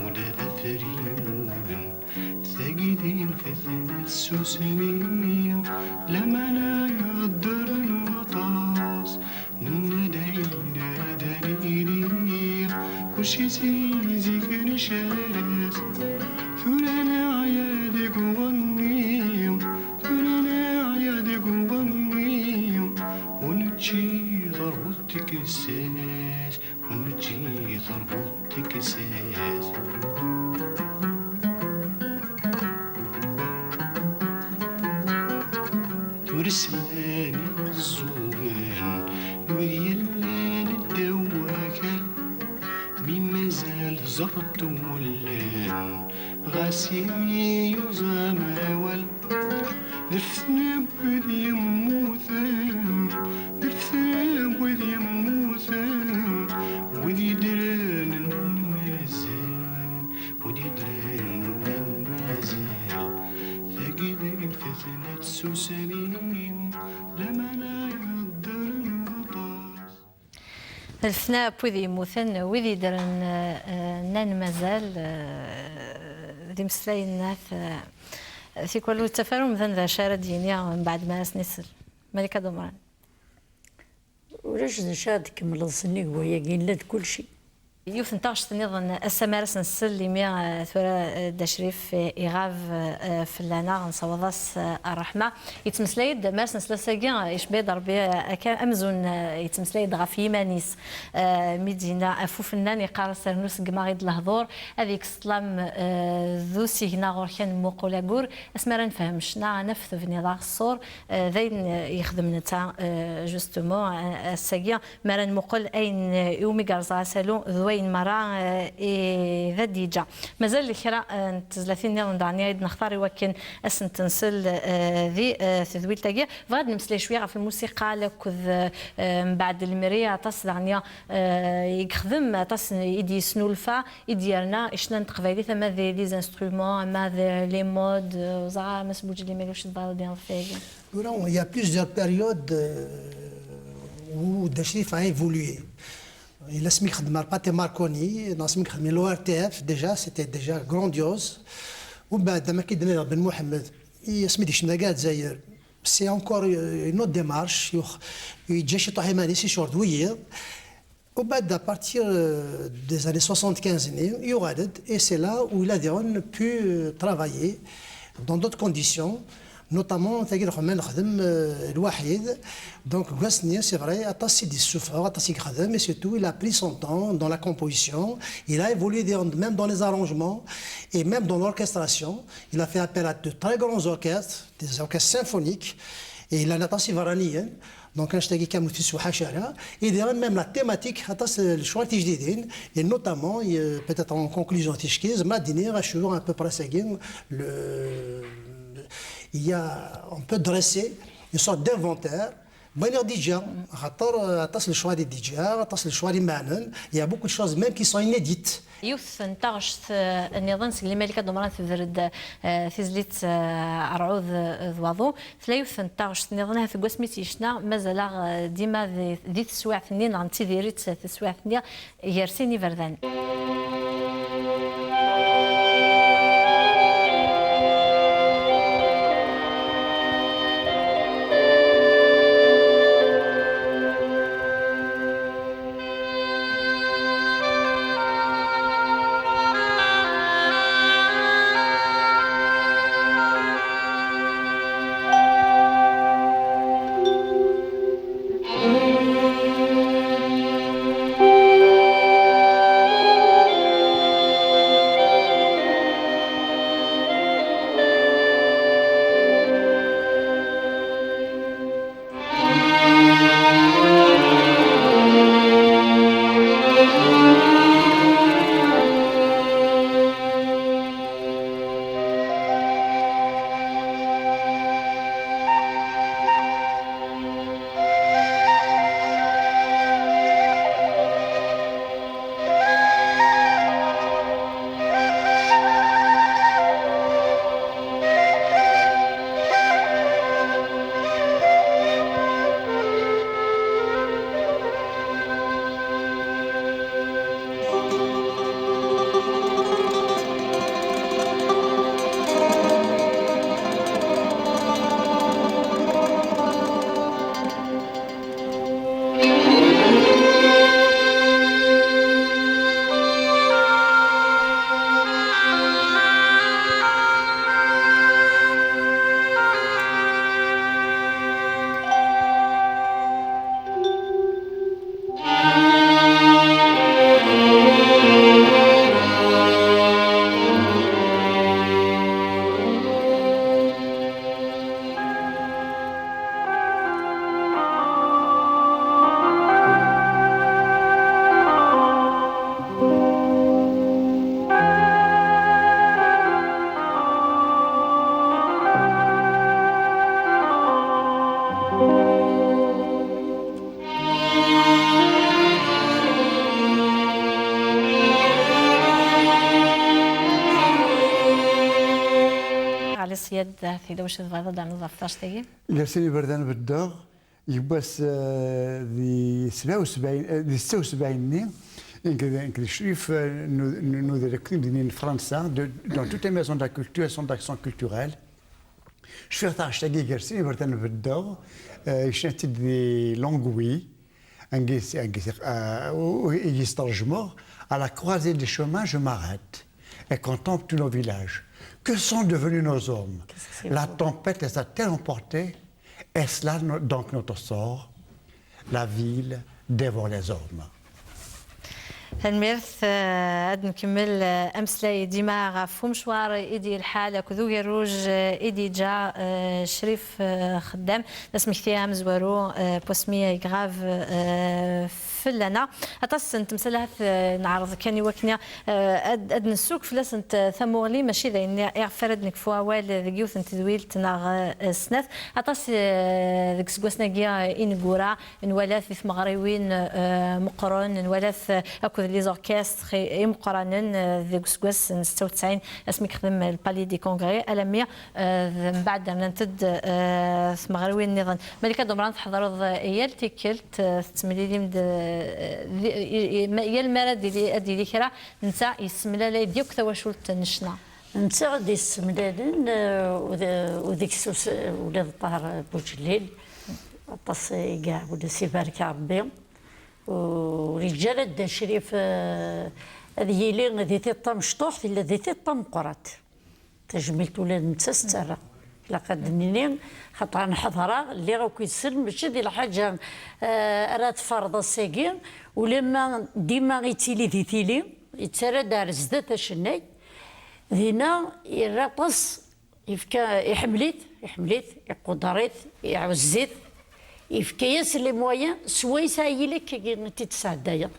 ula d afriwen. Tagi d infetna tsusmi, lamana heddren waṭas, nenna-d ayen ara d-nini, kulci si zik ncar-as. Tura neɛya deg uɣenni, tura neɛya deg uɣenni, ur nečči tarbut tekkes-as, ur nečči tarbut tekkes-as. Ur slan iɛeẓẓugen, wid yellan ddaw wakal, mi mazal ẓerret wallen, ɣas imi yuẓam awal. D lfetna n wid yemmuten, d lfetna n wid yemmuten, wid yeddren nnan mazal, wid yeddren nnan mazal. Tagi d lfetna tsusmi, lamana heddren waṭas. Lfetna n wid yemmuten, wid yeddren, eh, nnan mazal, eh, d imeslayen n at, eh, tikwal ur yettaf ara umdan d acu ara d-yini mbeɛd mi ara sen-isel. Malika Dumran. Ulac d acu ara d-tkemmleḍ sennig wayagi, yella-d kulci. Yiwet n taɣect nniḍen, ass-a mi ara s-nsel, imi, eh, tura, eh, Dda Crif, eh, iɣab, eh, fell-aneɣ, nessaweḍ-as, eh, ṛṛeḥma. Yettmeslay-d, mi ara s-nsel ass-agi, eh, icebba-d Ṛebbi, eh, akka amzun, eh, yettmeslay-d ɣef yiman-is. Eh, mi d-yenna af ufennan, yeqqar-as rnu seggem-aɣ-id lehdur, ad yekkes ṭṭlam, eh, d usigna ɣur-k ad nemmuqul aggur. Asmi ara nefhem ccna, ad naf tebniḍ-aɣ ṣṣur, eh, d ayen, eh, yexdem netta, eh, justement, eh, ass-agi. Mi ara nmuqel ayen, eh, iwumi yerẓa asalu d wayen merra, eh, i d ad d-yeǧǧa. Mazal kra, eh, n tezlatin nniḍen daɣen i d-nextar i wakken ad sent-nsel, eh, di, eh, tedwilt-agi. Bɣiɣ ad nemmeslay cwiya ɣef lmusiqa akked, eh, mbeɛd lemri, aṭas daɣen, eh, i yexdem, aṭas i d-yesnulfa, i d-yerna i ccna n teqbaylit, ama d les instruments, ama d les modes, eh, ẓra Mass Boudjili Melouch tebɣiḍ ad d-tiniḍ ɣef wayagi. Tura, il y a plusieurs périodes, euh, où Dda Crif a évolué. Il a semmi xedm ar Pathé Marconi, neɣ semmi xedm l'O R T F, déjà, c'était déjà grandiose. Umbeɛd, am akken d-nniɣ Ben Mohamed, i asmi d-ikcem dagi ar Dzayer, C'est encore, euh, une autre démarche. Yeǧǧa ciṭuḥ iman-is, yecɣel d wiyiḍ. Au bas, à partir, euh, des années soixante-quinze, et c'est là où il a pu, euh, travailler dans d'autres conditions, notamment tagi lxedma nexdem, euh, lwaḥid. Donc, deg wass-nni, c'est vrai, aṭas i d-yessufeɣ, aṭas i yexdem, et surtout, il a pris son temps dans la composition. Il a évolué dans, même dans les arrangements et même dans l'orchestration. Il a fait appel à de très grands orchestres, des orchestres symphoniques, et il a aṭas iberraniyen. Donc, annect-agi kan ur t-yessewḥac ara. Et d'ailleurs, même la thématique, aṭas n lecɣal tijdidin, et notamment, euh, peut-être en conclusion, ticki, ma d-iniɣ acu à peu près sagi, le, il y a, on peut dresser une sorte d'inventaire. Bɣiɣ déjà, xaṭer, euh, aṭas n lecɣal i d-yeǧǧa, aṭas n lecɣal imeɛnen. Il y a beaucoup de choses même qui sont inédites. Yiwet n taɣect, eh, nniḍen seg limal akka d-umran tebder-d, eh, tizlit, eh, Rɛud, eh, d waḍu. Tella yiwet n taɣect nniḍen, ahat deg wasmi tt-yecna, mazal-aɣ, eh, dima di, di teswiɛt-nni, neɣ nettidir-itt teswiɛt-nni, gar sin iberdan. Ɛli Ṣyad, tella wacu tebɣiḍ ad d-ternuḍ ɣef taɣect-agi? Gar sin iberdan beddeɣ, yiwwas, eh, di sebɛa u sebɛin, eh, di setta u sebɛin-nni, nekk d, nekk d Crif, eh, nu-, nu-, nuder akk timdinin n Fransa, de, dans toutes les maisons de la culture, centres d'action culturelle. Cfiɣ taɣect-agi gar sin iberdan beddeɣ, eh, yecna-tt-id di Longwy, anga i s-, anga i s-, eh, u-, u-, i yesṭerjmeɣ, à la croisée des chemins, je m'arrête et contemple tous nos villages. Que sont devenus nos hommes? Qu'est-ce que c'est beau. La tempête les a-t-elle emportés? Est-ce là no-, donc notre sort? La ville dévore les hommes. Tanemmirt, eh, ad nkemmel, eh, ameslay dima ɣef umecwar i d-yelḥa akked ugerruj, eh, i d-yeǧǧa, eh, Crif, eh, Xeddam, d asmekti amezwaru, eh, n wasmi ay iɣab, eh, fell-aneɣ. Aṭas n temsal ahat, eh, neɛreḍ kan i wakken, eh, ad, ad nessuk fell-asent, eh, tamuɣli, mačči d ayen iɣef ara d-nekfu awal deg yiwet n tedwilt neɣ, eh, snat. Aṭas, eh, deg iseggasen-agi, eh, ineggura, nwala-t di tmeɣriwin, eh, meqqren, nwala-t, eh, akked les orchestres i-, imeqqranen, eh, deg useggas n setta u tesɛin, asmi yexdem le Palais des Congrès, alammi, eh, d mbeɛd rnant-d, eh, tmeɣriwin nniḍen. Malika Dumran, tḥeḍreḍ, eh, yal tikkelt, eh, tettemlilim-d, eh, di, i, i, ma-, yal mi ara d-ili, ad d-yili kra, netta yessemlalay-d yakk tawacult n ccna. Netta i d-yessemlalen, eh, u d-, u deg-s us-, ula d Ṭaher Buǧellil, aṭas i iɛawed, ad s-ibarek Ṛebbi. Ur yeǧǧa ara Dda Crif, eh, ad yili di tiṭ tamecṭuḥt, yella di tiṭ tameqqrant. Tajmilt ula d netta s-tt-rra. Ilaq ad d-nini, xaṭer nḥeḍreɣ, lliɣ akked-sen, mačči di lḥaǧa, eh, ara tferḍ ass-agi, ulamma dima ittili di tili, yettarra-d ar zdat acennay, dinna yerra aṭas, yefka, iḥemmel-it, iḥemmel-it, iquder-it, iɛuzz-it, yefka-yas les moyens, swayes ay yili akka i t-id-tesɛeddayeḍ.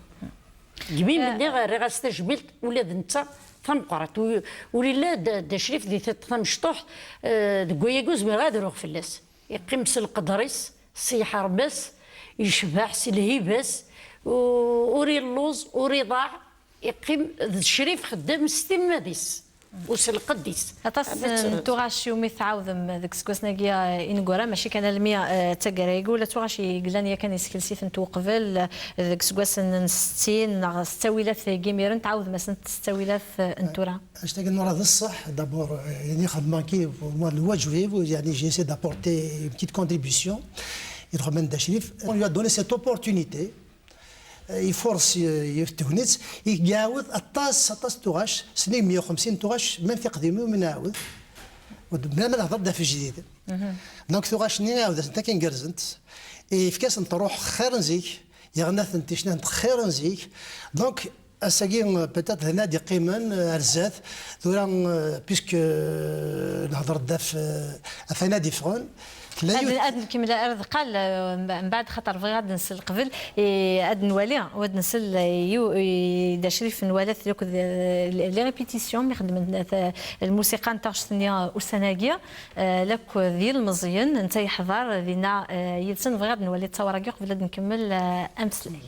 Deg mi nniɣ rriɣ-as tajmilt, ula d netta tameqqrant. Ur, ur yella d, d acrif di tiṭ tamecṭuḥt, eh, deg wayagi ur zmireɣ ad ruɣ fell-as. Yeqqim s lqedr-is, s yiḥerm-is, yecbeḥ s lhiba-s, u-, ur illuẓ, ur iḍaɛ. Yeqqim d ccrif xeddam s timmad-is. U s lqedd-is. Aṭas n tuɣac iwumi tɛawdem deg iseggasen-agi ineggura, mačči kan almi, eh, d taggara-agi, ula d tuɣac i yellan yakan isekles-itent uqbel, eh, deg iseggasen n settin neɣ s ttawilat-agi imiren, tɛawdem-asent s ttawilat, eh, n tura? Hashtag Nora d ṣṣeḥ, d'abord, eh, yani xedmeɣ ki, moi, le waǧeb, yani, j'ai essayé d'apporter une petite contribution. Et Dda Crif, on lui a donné cette opportunité. Ifuṛes, eh, yiwet tegnit, i iɛawed aṭas, aṭas n tuɣac, sennig meyya u xemsin n tuɣac, même tiqdimin umi nɛawed, ur d-, bla ma nehder-d ɣef jdid. Donc tuɣac-nni iɛawed-asent akken gerrzent, yefka-asent ṛṛuḥ xir n zik, yeɣna-tent icnan xir n zik. Donc ass-agi, eh, peut-être d anadi yeqqimen, eh, ar zdat, tura, eh, puisque, eh, nehder-d ɣef, eh, ɣef anadi yeffɣen, Tella ad, yiwet ad nkemmel ar deqqal, eh, mbeɛd, xaṭer bɣiɣ ad nsel qbel, eh, ad nwali, u ad nsel, eh, yiw-, eh, Dda Crif nwala-t akked, eh, les répétitions mi xedmen, eh, lmusiqa n taɣect-nni, eh, ussan-agi, eh, lakk d yilmeẓyen, netta yeḥḍer dinna, eh, yid-sen. Bɣiɣ ad nwali ttawar-agi qbel ad nkemmel, eh, ameslay.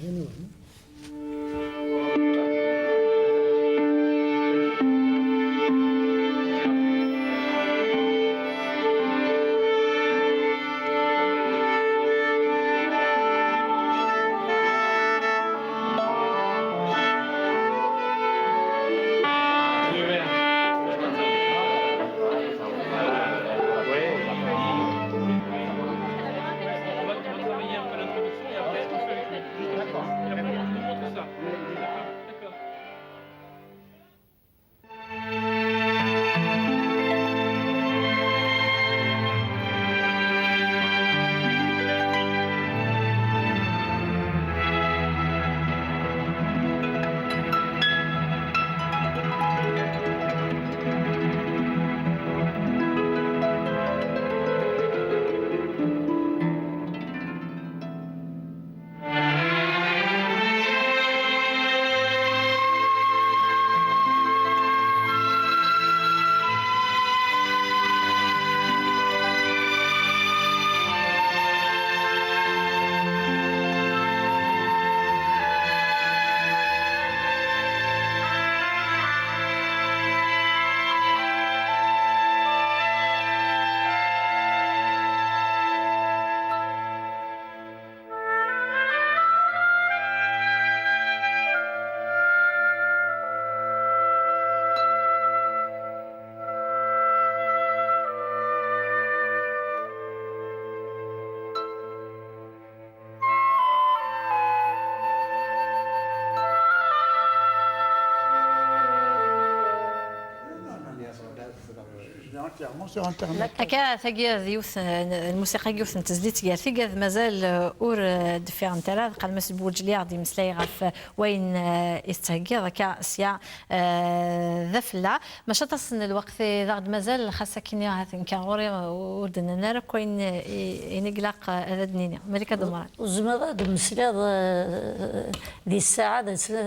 Akka, tagi d yiwet n lmusiqa, yiwet n tezlit gar tigad mazal, uh, ur, uh, d-ffiɣent ara. Ad qqalem-as Buǧli ad d-imeslay ɣef, uh, wayen, uh, i tettheggiḍ akka sya, uh, d afella. Maca aṭas n lweqt i d aɣ-d-mazal, xas akken ahat nekk ɣur-i, uh, ur d-nnan ara akk wayen, uh, i, ayen i ilaq, uh, ad d-nini. Malika Dumran. Ur tezmireḍ ad d-tmeslaḍ, uh, di ssaɛa, d, uh,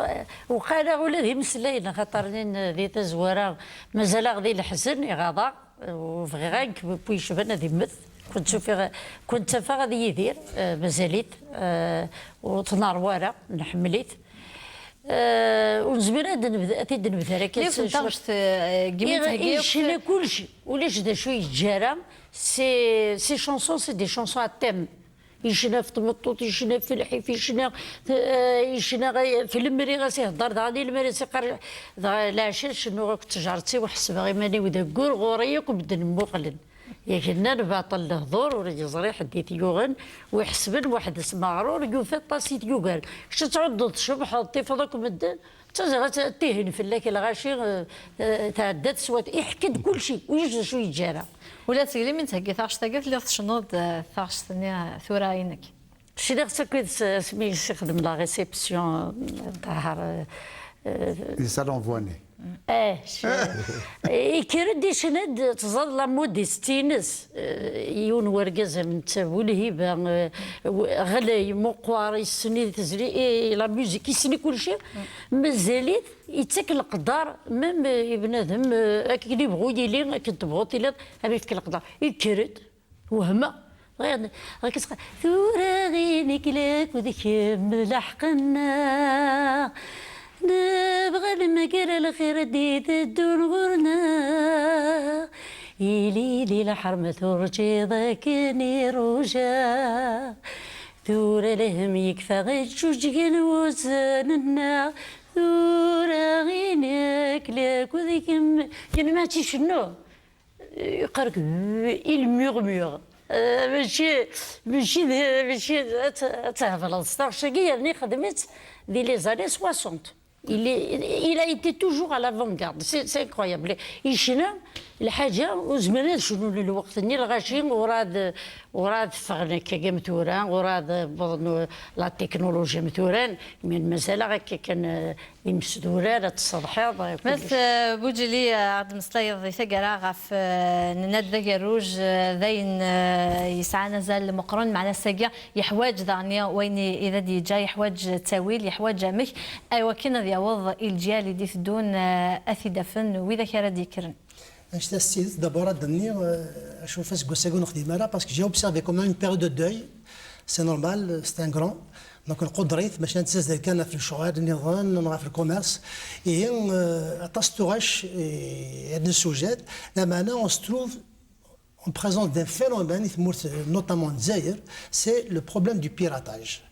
uh, uqalaɣ ula d imeslayen, axaṭer nin di tazwara, mazal-aɣ di leḥzen, iɣaḍ-aɣ, ur bɣiɣ ara nekk wi yecban ad immet. Kent ufiɣ, kent afeɣ ad yidir, eh, mazal-it, eh, ur t-neṛwa ara, nḥemmel-it. Eh, ur nezmir ad nebd-, ad t-id-nebder akka. Yiwet n taɣect, eh, gimi thegga akk, icna kullec, ulac d acu yeǧǧa ara. Ces, ces chansons, c'est des chansons à thème. Yecna ɣef tmeṭṭut, yecna ɣef lḥif, yecna, eh, yecna ɣef lemri, ɣas ihedder daɣen i lemri, s iqqar, dɣa leɛca cennuɣ akked tejṛet-iw, ḥesbeɣ iman-iw d aggur, ɣur-i akk medden mmuqlen. Yak nnan baṭel lehdur, ur yeẓri ḥedd i t-yuɣen, wi ḥesben weḥd-s meɣrur, yufa aṭas i t-yugaren. Kečč ad tɛuddeḍ tcebḥeḍ, tifeḍ akk medden, ttaziɣ ad tihin fell-ak lɣaci, eh, eh, tɛedda teswat, iḥekk-d kulci, ulac d acu yeǧǧa ara. Ula d Teglim i nettheggi taɣect-agi, telliḍ tcennuḍ-d, eh, taɣect-nni, eh, tura inek. Cniɣ-tt akked s-, asmi i s-ixdem la réception, eh, Ṭaher, eh, eh, Di Salon Voine. Eh, c-, ikker-d, icna-d, tẓaḍ la modestie-ines. Eh, yiwen wergaz am netta, bu lhiba, eh, w-, ɣlay, meqqer, yessen i tezli, i la musique, yessen i kulci. Mazal-it yettak leqder, même, eh, i bnadem, eh, akken ibɣu yili, akken tebɣu tiliḍ, am yefk leqder. Ikker-d, wehmeɣ. Bɣiɣ ad k-sqeɣ. Tura i nekk lakked kemm d leḥq-nneɣ. Nebɣa lemger lxir d-iteddun ɣur-neɣ. Ili di lḥerma turǧiḍ akken iruja. Tura lhem yekfa ǧǧuǧgen wuzan-nneɣ. Tura i nekk lakked kemm. Yenna-tt icennu. Yeqqar-k, il murmure. Euh, mačči, mačči d, mačči d, ad t-, ad thebleḍ s taɣect-agi, yerna ixdem-itt di les années soixante. Il est, il a été toujours à l'avant-garde. C'est, c'est incroyable. Icna lḥaǧa ur zmiren ad cnun lweqt-nni, lɣaci urɛad, urɛad ffɣen akka am tura, urɛad wwḍen la technologie am tura, mais mazal akka kan, euh, imesdurar, ad tṣeḍḥiḍ, eh, Mat, kullec. Eh, Buǧili, eh, ad d-meslayeḍ di taggara ɣef, eh, nenna-d d agerruj, eh, d ayen, eh, yesɛan azal meqqren, meɛna ass-agi yeḥwaǧ daɣen wayen i, i d ad yeǧǧa, yeḥwaǧ ttawil, yeḥwaǧ amek, i wakken ad yaweḍ i leǧyal i d-iteddun, eh, ad t-id-afen widak ara d-yekkren. Anect-a s tidet, d'abord ad d-nniɣ, eh, acu ɣef aseggas-agi ur nexdim ara, parce que j'ai observé quand même une période de deuil. C'est normal, c'est un grand. Donc, nquder-it, mačči ad nettazzal kan ɣef lecɣal nniḍen, ɣef le commerce. Ihi, eh, aṭas tuɣac, eh, ad nessewjad. Lameɛna, on se trouve en présence d'un phénomène, i tmurt, notamment Dzayer, c'est le problème du piratage.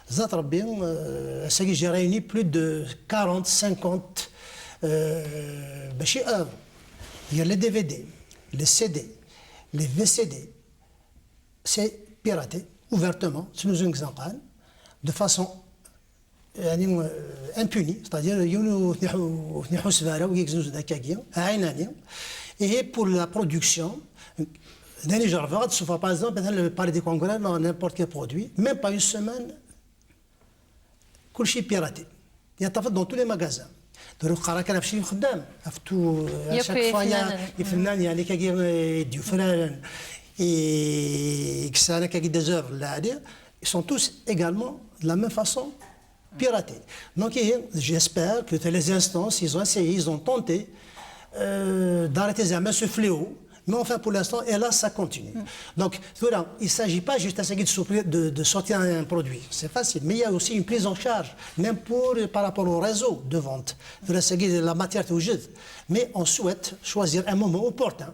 Zdat Rebbi, eh, ass-agi, j'ai réuni plus de quarante, cinquante, eh, mačči œuvres. Il y a les D V D, les C D, les V C D, c'est piraté ouvertement, ttnuzun deg izenqan, de façon, yani, euh, impunie, c'est-à-dire, yiwen ur ten-iḥu-, ur ten-iḥuseb ara, wigi yeznuzun akkagi, ɛinani. Et pour la production, d ayen i jerbeɣ, ad d-ssufɣeɣ, par exemple, مثلا, le Palais des Congrès, neɣ n'importe quel produit, même pas une semaine, kulci piraté. Yeṭṭaf-d dans tous les magasins. Donc, qqareɣ kan ɣef cci xeddam, ɣef tout, à chaque fois, il y a ifennanen. Ifennanen, yani, kagi, eh, d-yufraren, i yesɛan akkagi des œuvres lɛali, ils sont tous également de la même façon piratés. Donc, eh, j'espère que les instances, ils ont essayé, ils ont tenté, euh, d'arrêter zeɛma ce fléau. Mais enfin, pour l'instant, hélas, ça continue. Donc, tura, il ne s'agit pas juste à s'agit de souffrir, de, de sortir un produit. C'est facile. Mais il y a aussi une prise en charge, même pour, par rapport au réseau de vente. Tura, c'est la matière توجد. Mais on souhaite choisir un moment opportun.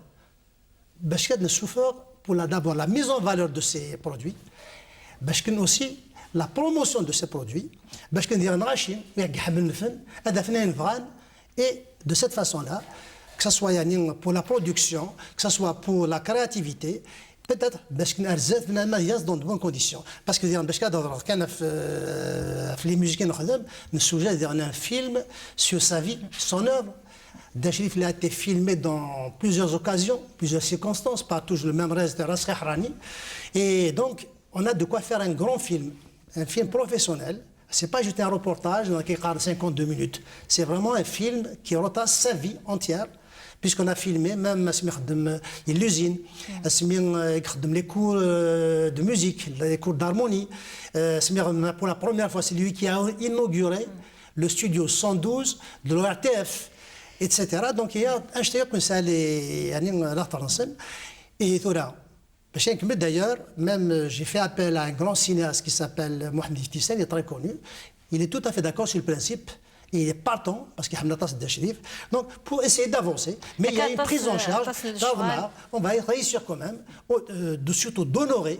Parce que nous souffrons pour la, d'abord la mise en valeur de ces produits. Parce que aussi la promotion de ces produits. Parce que nous avons et de cette façon-là, que ce soit, yani, pour la production, que ce soit pour la créativité, peut-être, parce que dans de bonnes conditions. Parce que, parce que dans les musiques, nous avons un film sur sa vie, son œuvre. Dda Crif, il a été filmé dans plusieurs occasions, plusieurs circonstances, par toujours le même réalisateur, Rasri Hrani. Et donc, on a de quoi faire un grand film, un film professionnel. C'est pas juste un reportage, donc, qui dure cinquante-deux minutes. C'est vraiment un film qui retrace sa vie entière, puisqu'on a filmé même asmi ixeddem l'usine, asmi, euh, ixeddem les cours, euh, de musique, les cours d'harmonie. Euh, asmi, pour la première fois, c'est lui qui a inauguré le studio cent douze de l'O R T F, et cetera. Donc, il y a un, je te dis, ça, les, yani, la France. Et voilà. Parce que, d'ailleurs, même, euh, j'ai fait appel à un grand cinéaste qui s'appelle Mohamed Iftissan, il est très connu. Il est tout à fait d'accord sur le principe. Il est partant, parce qu'il a Dda Crif. Donc, pour essayer d'avancer. Mais il y a une prise en charge. On va réussir quand même, au, euh, de, surtout d'honorer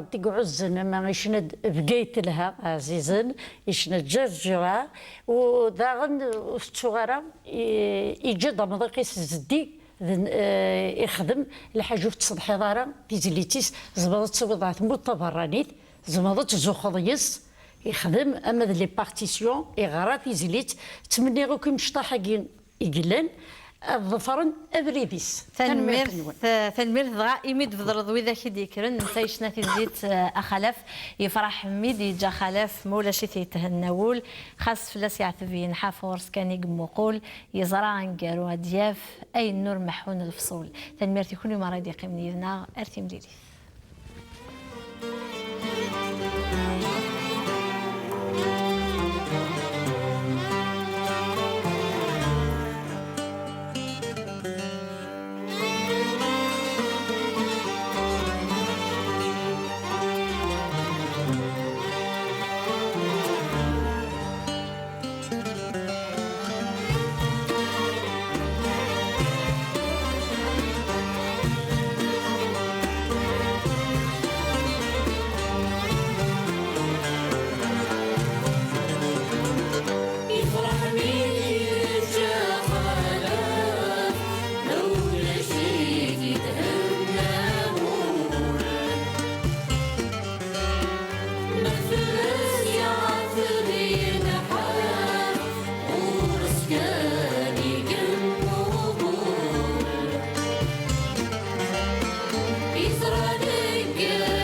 Berrent i iɛuzzen, ama icna-d Bgayet Telha, ɛzizen, icna-d Ǧerǧira, u daɣen ur tettuɣ ara, i-, iǧǧa-d amḍiq-is zeddig, d, eh, ixdem lḥaǧa ur tettṣeḍḥiḍ ara, tizlit-is, tzemreḍ ad tt-tawiḍ ɣer tmurt taberranit, tzemreḍ ad tzuxxeḍ yes, ixdem ama d les partitions, iɣra tizlit, ttmenniɣ akk imecṭaḥ-agi i yellan, ad ḍefren abrid-is. Tanemmirt, tanemmirt-nwen. Tanemmirt dɣa imi d-tbeddleḍ widak i d-yekkren, netta yecna tizlit, eh, Axalaf, yefreḥ mi d-yeǧǧa Axalaf, ma ulac-it yethenna wul, xas fell-as yeɛteb yenḥaf ɣur-s kan i yemmuqul, yeẓra aneggaru ad d-yaf, ayen ur meḥḥun lefṣul. Tanemmirt i kunwi merra i d-yeqqimen yid-neɣ, ar timlilit. Yefreḥ mi yečča Axalaf, ma ulac-it yethenna wul. Ma fell-as yeɛteb yenḥaf, ɣur-s kan i yemmug wul. Yeẓra aneggaru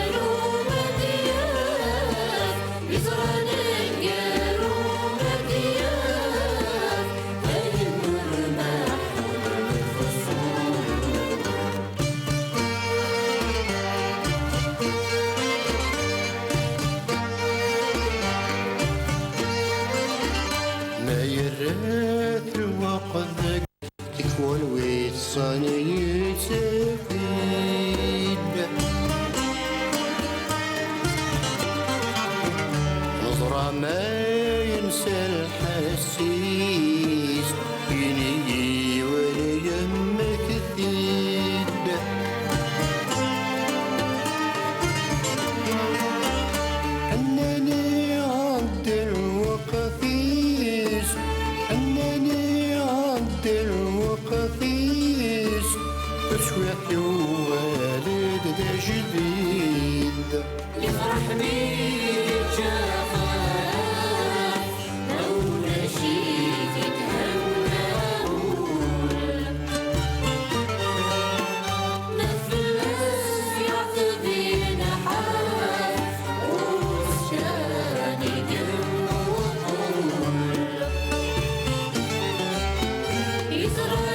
ma d-yaf, yeẓra aneggaru ma d-yaf, ayen ur meḥḥun lefṣul. Ma yerra-t lweqt deg tikwal wiṭṭsen yettaf-d. Neẓra ma yensa lḥess-is, ini-yi wali amek t-id. Ḥennani iɛedda lweqt-is, ḥennani iɛedda lweqt-is, taswiɛt yuɣal-d d ajdid. Yefreḥ mi yečča Axalaf, ma ulac-it yethenna wul. Ma fell-as yeɛteb yenḥaf, ur s-kan i yemmug wul. Yeẓra